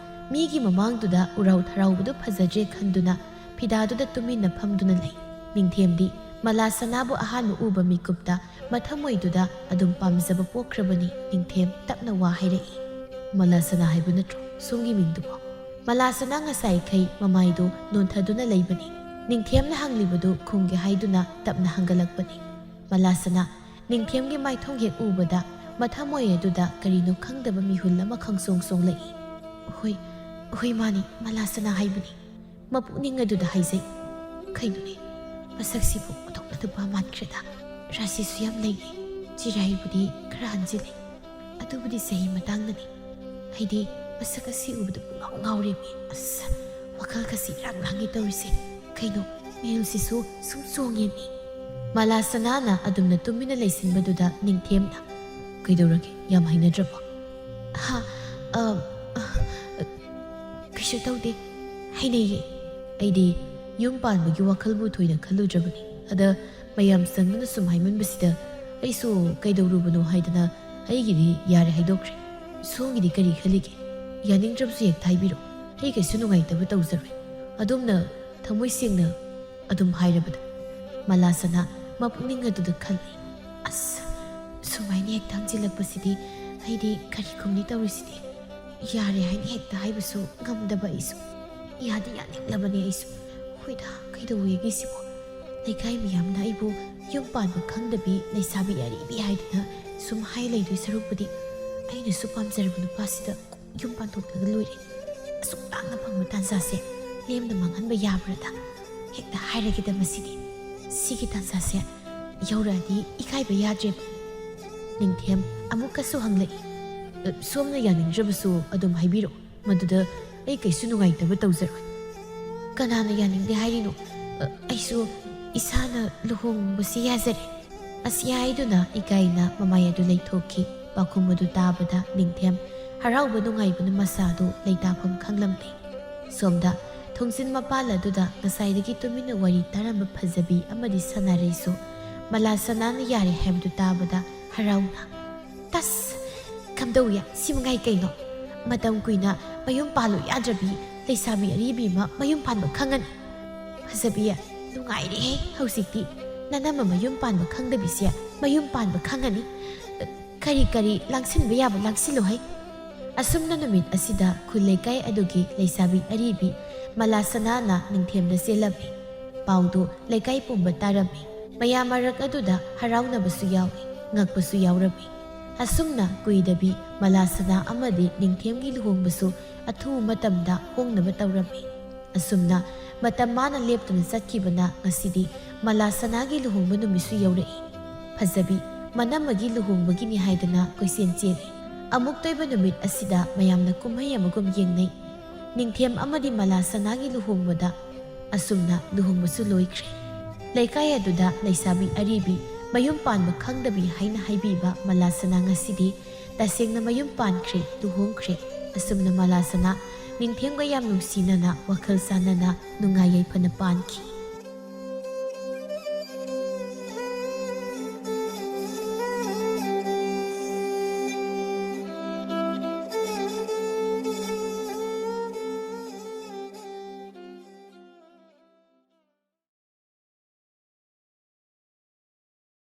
ꯃꯤꯒꯤ ꯃꯃꯥꯡꯗꯨꯗ ꯎꯔꯥꯎ ꯊꯔꯥꯎꯕꯗꯨ ꯐꯖꯗ꯭ꯔꯦ ꯈꯟꯗꯨꯅ ꯐꯤꯗꯥꯗꯨꯗ ꯇꯨꯃꯤꯟꯅ ꯐꯝꯗꯨꯅ ꯂꯩ꯫ ꯅꯤꯡꯊꯦꯝꯗꯤ ꯃꯂꯥꯁꯅꯥꯕꯨ ꯑꯍꯥꯟꯕ ꯎꯕ ꯃꯤꯀꯨꯞꯇ ꯃꯊꯃꯣꯏꯗꯨꯗ ꯑꯗꯨꯝ ꯄꯥꯝꯖꯕ ꯄꯣꯛꯈ꯭ꯔꯕꯅꯤ꯫ ꯅꯤꯡꯊꯦꯝ ꯇꯞꯅ ꯋꯥ ꯍꯥꯏꯔꯛꯏ꯫ "ꯃꯂꯥꯁꯅꯥ ꯍꯥꯏꯕ ꯅꯠꯇ꯭ꯔꯣ ꯁꯣꯝꯒꯤ ꯃꯤꯡꯗꯨꯕꯣ?" ꯃꯂꯥꯁꯅꯥ ꯉꯁꯥꯏꯈꯩ ꯃꯃꯥꯏꯗꯨ ꯅꯣꯟꯊꯗꯨꯅ ꯂꯩꯕꯅꯤ꯫ ꯅꯤꯡꯊꯦꯝꯅ ꯍꯪꯂꯤꯕꯗꯨ ꯈꯨꯝꯒꯦ ꯍꯥꯏꯗꯨꯅ ꯇꯞꯅ ꯍꯪꯒꯠꯂꯛꯄꯅꯤ꯫ ꯃꯂꯥꯁꯅꯥ ꯅꯤꯡꯊꯦꯝꯒꯤ ꯃꯥꯏꯊꯣꯡ ꯍꯦꯛ ꯎꯕꯗ ꯃꯊꯃꯣꯏ ꯑꯗꯨꯗ ꯀꯔꯤꯅꯣ ꯈꯪꯗꯕ ꯃꯤꯍꯨꯜ ꯑꯃ ꯈꯪꯁꯣꯡ ꯁꯣꯡꯂꯛꯏ꯫ "ꯍꯣꯏ, ꯍꯣꯏ, ꯃꯥꯅꯤ, ꯃꯂꯥꯁꯅꯥ ꯍꯥꯏꯕꯅꯤ꯫ ꯃꯄꯨꯛꯅꯤꯡ ꯑꯗꯨꯗ ꯍꯥꯏꯖꯩ꯫ ꯀꯩꯅꯣꯅꯦ, ꯃꯁꯛꯁꯤꯕꯨ ꯑꯣꯟꯊꯣꯛꯅ ꯅꯨꯄꯥ ꯃꯥꯟꯈ꯭ꯔꯦꯗ꯫ ꯔꯥꯁꯤꯁꯨ ꯌꯥꯝ ꯂꯩꯌꯦ꯫ ꯆꯤꯔꯥꯏꯕꯨꯗꯤ ꯈꯔ ꯍꯟꯖꯤꯜꯂꯦ꯫ ꯑꯗꯨꯕꯨꯗꯤ ꯆꯍꯤ ꯃꯇꯥꯡꯗꯅꯤ꯫ ꯑꯩꯗꯤ ꯃꯁꯛ ꯑꯁꯤ ꯎꯕꯗ ꯄꯨꯡꯉꯥꯎ ꯉꯥꯎꯔꯦꯃꯤ꯫ ꯑꯁ, ꯋꯥꯈꯜꯒꯁꯤ ꯏꯔꯥꯡ ꯂꯥꯡꯉꯦ ꯇꯧꯔꯤꯁꯦ꯫ ꯀꯩꯅꯣ, ꯃꯤꯍꯨꯜꯁꯤꯁꯨ ꯁꯨꯝ ꯆꯣꯡꯉꯦꯃꯤ꯫" ꯃꯂꯥꯁꯅꯥꯅ ꯑꯗꯨꯝꯅ ꯇꯨꯃꯤꯟꯅ ꯂꯩꯁꯤꯟꯕꯗꯨꯗ ꯅꯤꯡꯊꯦꯝꯅ, "ꯀꯩꯗꯧꯔꯒꯦ? ꯌꯥꯝ ꯍꯩꯅꯗ꯭ꯔꯕꯣ?" "ꯍꯥ, ꯑ, ꯑ, ꯀꯩꯁꯨ ꯇꯧꯗꯦ꯫ ꯍꯩꯅꯩꯌꯦ꯫ ꯑꯩꯗꯤ ꯌꯨꯝ ꯄꯥꯟꯕꯒꯤ ꯋꯥꯈꯜꯕꯨ ꯊꯣꯏꯅ ꯈꯜꯂꯨꯗ꯭ꯔꯕꯅꯤ꯫ ꯑꯗ ꯃꯌꯥꯝ ꯆꯪꯗꯨꯅ ꯁꯨꯝ ꯍꯥꯏꯃꯟꯕꯁꯤꯗ ꯑꯩꯁꯨ ꯀꯩꯗꯧꯔꯨꯕꯅꯣ ꯍꯥꯏꯗꯅ ꯑꯩꯒꯤꯗꯤ ꯌꯥꯔꯦ ꯍꯥꯏꯗꯣꯛꯈ꯭ꯔꯦ꯫ ꯁꯣꯝꯒꯤꯗꯤ ꯀꯔꯤ ꯈꯜꯂꯤꯒꯦ? ꯌꯥꯅꯤꯡꯗ꯭ꯔꯕꯁꯨ ꯍꯦꯛ ꯍꯥꯏꯕꯤꯔꯣ꯫ ꯑꯩ ꯀꯩꯁꯨ ꯅꯨꯡꯉꯥꯏꯇꯕ ꯇꯧꯖꯔꯣꯏ꯫ ꯑꯗꯣꯝꯅ ꯊꯃꯣꯏ ꯁꯦꯡꯅ ꯑꯗꯨꯝ ꯍꯥꯏꯔꯕꯗ꯫ ꯃꯂꯥꯁꯅꯥ ꯃꯄꯨꯛꯅꯤꯡ ꯑꯗꯨꯗ ꯈꯜꯂꯤ꯫ ꯑꯁ, ꯁꯨꯃꯥꯏꯅ ꯍꯦꯛꯇ ꯍꯪꯖꯤꯜꯂꯛꯄꯁꯤꯗꯤ ꯑꯩꯗꯤ ꯀꯔꯤ ꯈꯨꯝꯅꯤ ꯇꯧꯔꯤꯁꯤꯗꯤ? ꯌꯥꯔꯦ ꯍꯥꯏꯅ ꯍꯦꯛꯇ ꯍꯥꯏꯕꯁꯨ ꯉꯝꯗꯕ ꯑꯩꯁꯨ꯫ ꯌꯥꯗꯤ ꯌꯥꯅꯤꯡꯂꯕꯅꯦ ꯑꯩꯁꯨ꯫ ꯍꯣꯏꯗ, ꯀꯩꯗꯧꯋꯦꯒꯦ ꯁꯤꯕꯣ? ꯂꯩꯀꯥꯏ ꯃꯤꯌꯥꯝꯅ ꯑꯩꯕꯨ ꯌꯨꯝ ꯄꯥꯟꯕ ꯈꯪꯗꯕꯤ ꯂꯩꯁꯥꯕꯤ ꯑꯔꯤꯕꯤ ꯍꯥꯏꯗꯨꯅ ꯁꯨꯝ ꯍꯥꯏ ꯂꯩꯗꯣꯏ ꯁꯔꯨꯛꯄꯨꯗꯤ ꯑꯩꯅꯁꯨ ꯄꯥꯝꯖꯔꯕ ꯅꯨꯄꯥꯁꯤꯗ ꯌꯨꯝ ꯄꯥꯟꯊꯣꯛꯂꯒ ꯂꯣꯏꯔꯦ꯫ ꯑꯁꯨꯛ ꯇꯥꯡꯅ ꯐꯪꯕ ꯇꯥꯟꯖꯥꯁꯦ ꯂꯦꯝꯅ ꯃꯥꯡꯍꯟꯕ ꯌꯥꯕ꯭ꯔꯥꯗ? ꯍꯦꯛꯇ ꯍꯥꯏꯔꯒꯦꯗ ꯃꯁꯤꯗꯤ꯫ ꯁꯤꯒꯤ ꯇꯥꯟꯖꯥꯁꯦ ꯌꯧꯔꯛꯑꯗꯤ ꯏꯀꯥꯏꯕ ꯌꯥꯗ꯭ꯔꯦꯕ꯫ ꯅꯤꯡꯊꯦꯝ ꯑꯃꯨꯛꯀꯁꯨ ꯍꯪꯂꯛꯏ꯫ "ꯑ, ꯁꯣꯝꯅ ꯌꯥꯅꯤꯡꯗ꯭ꯔꯕꯁꯨ ꯑꯗꯨꯝ ꯍꯥꯏꯕꯤꯔꯛꯑꯣ꯫ ꯃꯗꯨꯗ ꯑꯩ ꯀꯩꯁꯨ ꯅꯨꯡꯉꯥꯏꯇꯕ ꯇꯧꯖꯔꯣꯏ꯫" "ꯀꯅꯥꯅ ꯌꯥꯅꯤꯡꯗꯦ ꯍꯥꯏꯔꯤꯅꯣ? ꯑ, ꯑꯩꯁꯨ ꯏꯁꯥꯅ ꯂꯨꯍꯣꯡꯕꯁꯤ ꯌꯥꯖꯔꯦ꯫" ꯑꯁꯤ ꯍꯥꯏꯗꯨꯅ ꯏꯀꯥꯏꯅ ꯃꯃꯥꯏ ꯑꯗꯨ ꯂꯩꯊꯣꯛꯈꯤ꯫ ꯄꯥꯎꯈꯨꯝ ꯑꯗꯨ ꯇꯥꯕꯗ ꯅꯤꯡꯊꯦꯝ ꯍꯔꯥꯎꯕ ꯅꯨꯡꯉꯥꯏꯕꯅ ꯃꯁꯥ ꯑꯗꯨ ꯂꯩꯇꯥꯐꯝ ꯈꯪꯂꯝꯗꯦ꯫ ꯁꯣꯝꯗ ꯊꯣꯡꯖꯤꯟ ꯃꯄꯥꯜ ꯑꯗꯨꯗ ꯉꯁꯥꯏꯗꯒꯤ ꯇꯨꯃꯤꯟꯅ ꯋꯥꯔꯤ ꯇꯥꯔꯝꯕ ꯐꯖꯕꯤ ꯑꯃꯗꯤ ꯁꯅꯥꯔꯩꯁꯨ ꯃꯂꯥ ꯁꯅꯥꯅ ꯌꯥꯔꯦ ꯍꯥꯏꯕꯗꯨ ꯇꯥꯕꯗ ꯍꯔꯥꯎꯅ, "ꯇꯁ! ꯀꯝꯗꯧꯏ? ꯁꯤ ꯃꯉꯥꯏ ꯀꯩꯅꯣ? ꯃꯇꯝ ꯀꯨꯏꯅ ꯃꯌꯨꯝ ꯄꯥꯜꯂꯨ ꯌꯥꯗ꯭ꯔꯕꯤ ꯂꯩꯁꯥꯕꯤ ꯑꯔꯤꯕꯤ ꯑꯃ ꯃꯌꯨꯝ ꯄꯥꯟꯕ ꯈꯪꯉꯅꯤ꯫ ꯐꯖꯕꯤ, ꯅꯨꯡꯉꯥꯏꯔꯦꯍꯦ ꯍꯧꯖꯤꯛꯇꯤ꯫ ꯅꯅꯝꯃ ꯃꯌꯨꯝ ꯄꯥꯟꯕ ꯈꯪꯗꯕꯤꯁꯦ ꯃꯌꯨꯝ ꯄꯥꯟꯕ ꯈꯪꯉꯅꯤ꯫ ꯀꯔꯤ ꯀꯔꯤ ꯂꯥꯡꯁꯤꯟꯕ ꯌꯥꯕ ꯂꯥꯡꯁꯤꯜꯂꯨ ꯍꯩ꯫" ꯑꯁꯨꯝꯅ ꯅꯨꯃꯤꯠ ꯑꯁꯤꯗ ꯈꯨꯜ ꯂꯩꯀꯥꯏ ꯑꯗꯨꯒꯤ ꯂꯩꯁꯥꯕꯤ ꯑꯔꯤꯕꯤ ꯃꯂꯥ ꯁꯅꯥꯅ ꯅꯤꯡꯊꯦꯝꯗ ꯆꯦꯜꯂꯝꯃꯤ꯫ ꯄꯥꯎꯗꯨ ꯂꯩꯀꯥꯏ ꯄꯨꯝꯕ ꯇꯥꯔꯝꯃꯤ꯫ ꯃꯌꯥꯝ ꯃꯔꯛ ꯑꯗꯨꯗ ꯍꯔꯥꯎꯅꯕꯁꯨ ꯌꯥꯎꯏ, ꯉꯛꯄꯁꯨ ꯌꯥꯎꯔꯝꯃꯤ꯫ ꯑꯁꯨꯝꯅ ꯀꯨꯏꯗꯕꯤ ꯃꯂꯥ ꯁꯅꯥ ꯑꯃꯗꯤ ꯅꯤꯡꯊꯦꯝꯒꯤ ꯂꯨꯍꯣꯡꯕꯁꯨ ꯑꯊꯨꯕ ꯃꯇꯝꯗ ꯍꯣꯡꯅꯕ ꯇꯧꯔꯝꯃꯤ꯫ ꯑꯁꯨꯝꯅ ꯃꯇꯝ ꯃꯥꯅ ꯂꯦꯞꯇꯅ ꯆꯠꯈꯤꯕꯅ ꯉꯁꯤꯗꯤ ꯃꯂꯥ ꯁꯅꯥꯒꯤ ꯂꯨꯍꯣꯡꯕ ꯅꯨꯃꯤꯠꯁꯨ ꯌꯧꯔꯛꯏ꯫ ꯐꯖꯕꯤ ꯃꯅꯝꯃꯒꯤ ꯂꯨꯍꯣꯡꯕꯒꯤꯅꯤ ꯍꯥꯏꯗꯅ ꯀꯣꯏꯆꯦꯟ ꯆꯦꯜꯂꯤ꯫ ꯑꯃꯨꯛꯇꯣꯏꯕ ꯅꯨꯃꯤꯠ ꯑꯁꯤꯗ ꯃꯌꯥꯝꯅ ꯀꯨꯝꯍꯩ ꯑꯃꯒꯨꯝ ꯌꯦꯡꯅꯩ꯫ ꯅꯤꯡꯊꯦꯝ ꯑꯃꯗꯤ ꯃꯂꯥ ꯁꯅꯥꯒꯤ ꯂꯨꯍꯣꯡꯕꯗ ꯑꯁꯨꯝꯅ ꯂꯨꯍꯣꯡꯕꯁꯨ ꯂꯣꯏꯈ꯭ꯔꯦ꯫ ꯂꯩꯀꯥꯏ ꯑꯗꯨꯗ ꯂꯩꯁꯥꯕꯤ ꯑꯔꯤꯕꯤ ꯃꯌꯨꯝ ꯄꯥꯟꯕ ꯈꯪꯗꯕꯤ ꯍꯥꯏꯅ ꯍꯥꯏꯕꯤꯕ ꯃꯂꯥ ꯁꯅꯥ ꯉꯁꯤꯗꯤ ꯇꯁꯦꯡꯅ ꯃꯌꯨꯝ ꯄꯥꯟꯈ꯭ꯔꯦ, ꯂꯨꯍꯣꯡꯈ꯭ꯔꯦ꯫ ꯑꯁꯨꯝꯅ ꯃꯂꯥ ꯁꯅꯥ ꯅꯤꯡꯊꯦꯝꯒ ꯌꯥꯝ ꯅꯨꯡꯁꯤꯅꯅ, ꯋꯥꯈꯜ ꯆꯥꯟꯅꯅ, ꯅꯨꯡꯉꯥꯏ ꯌꯥꯏꯐꯅ ꯄꯥꯟꯈꯤ꯫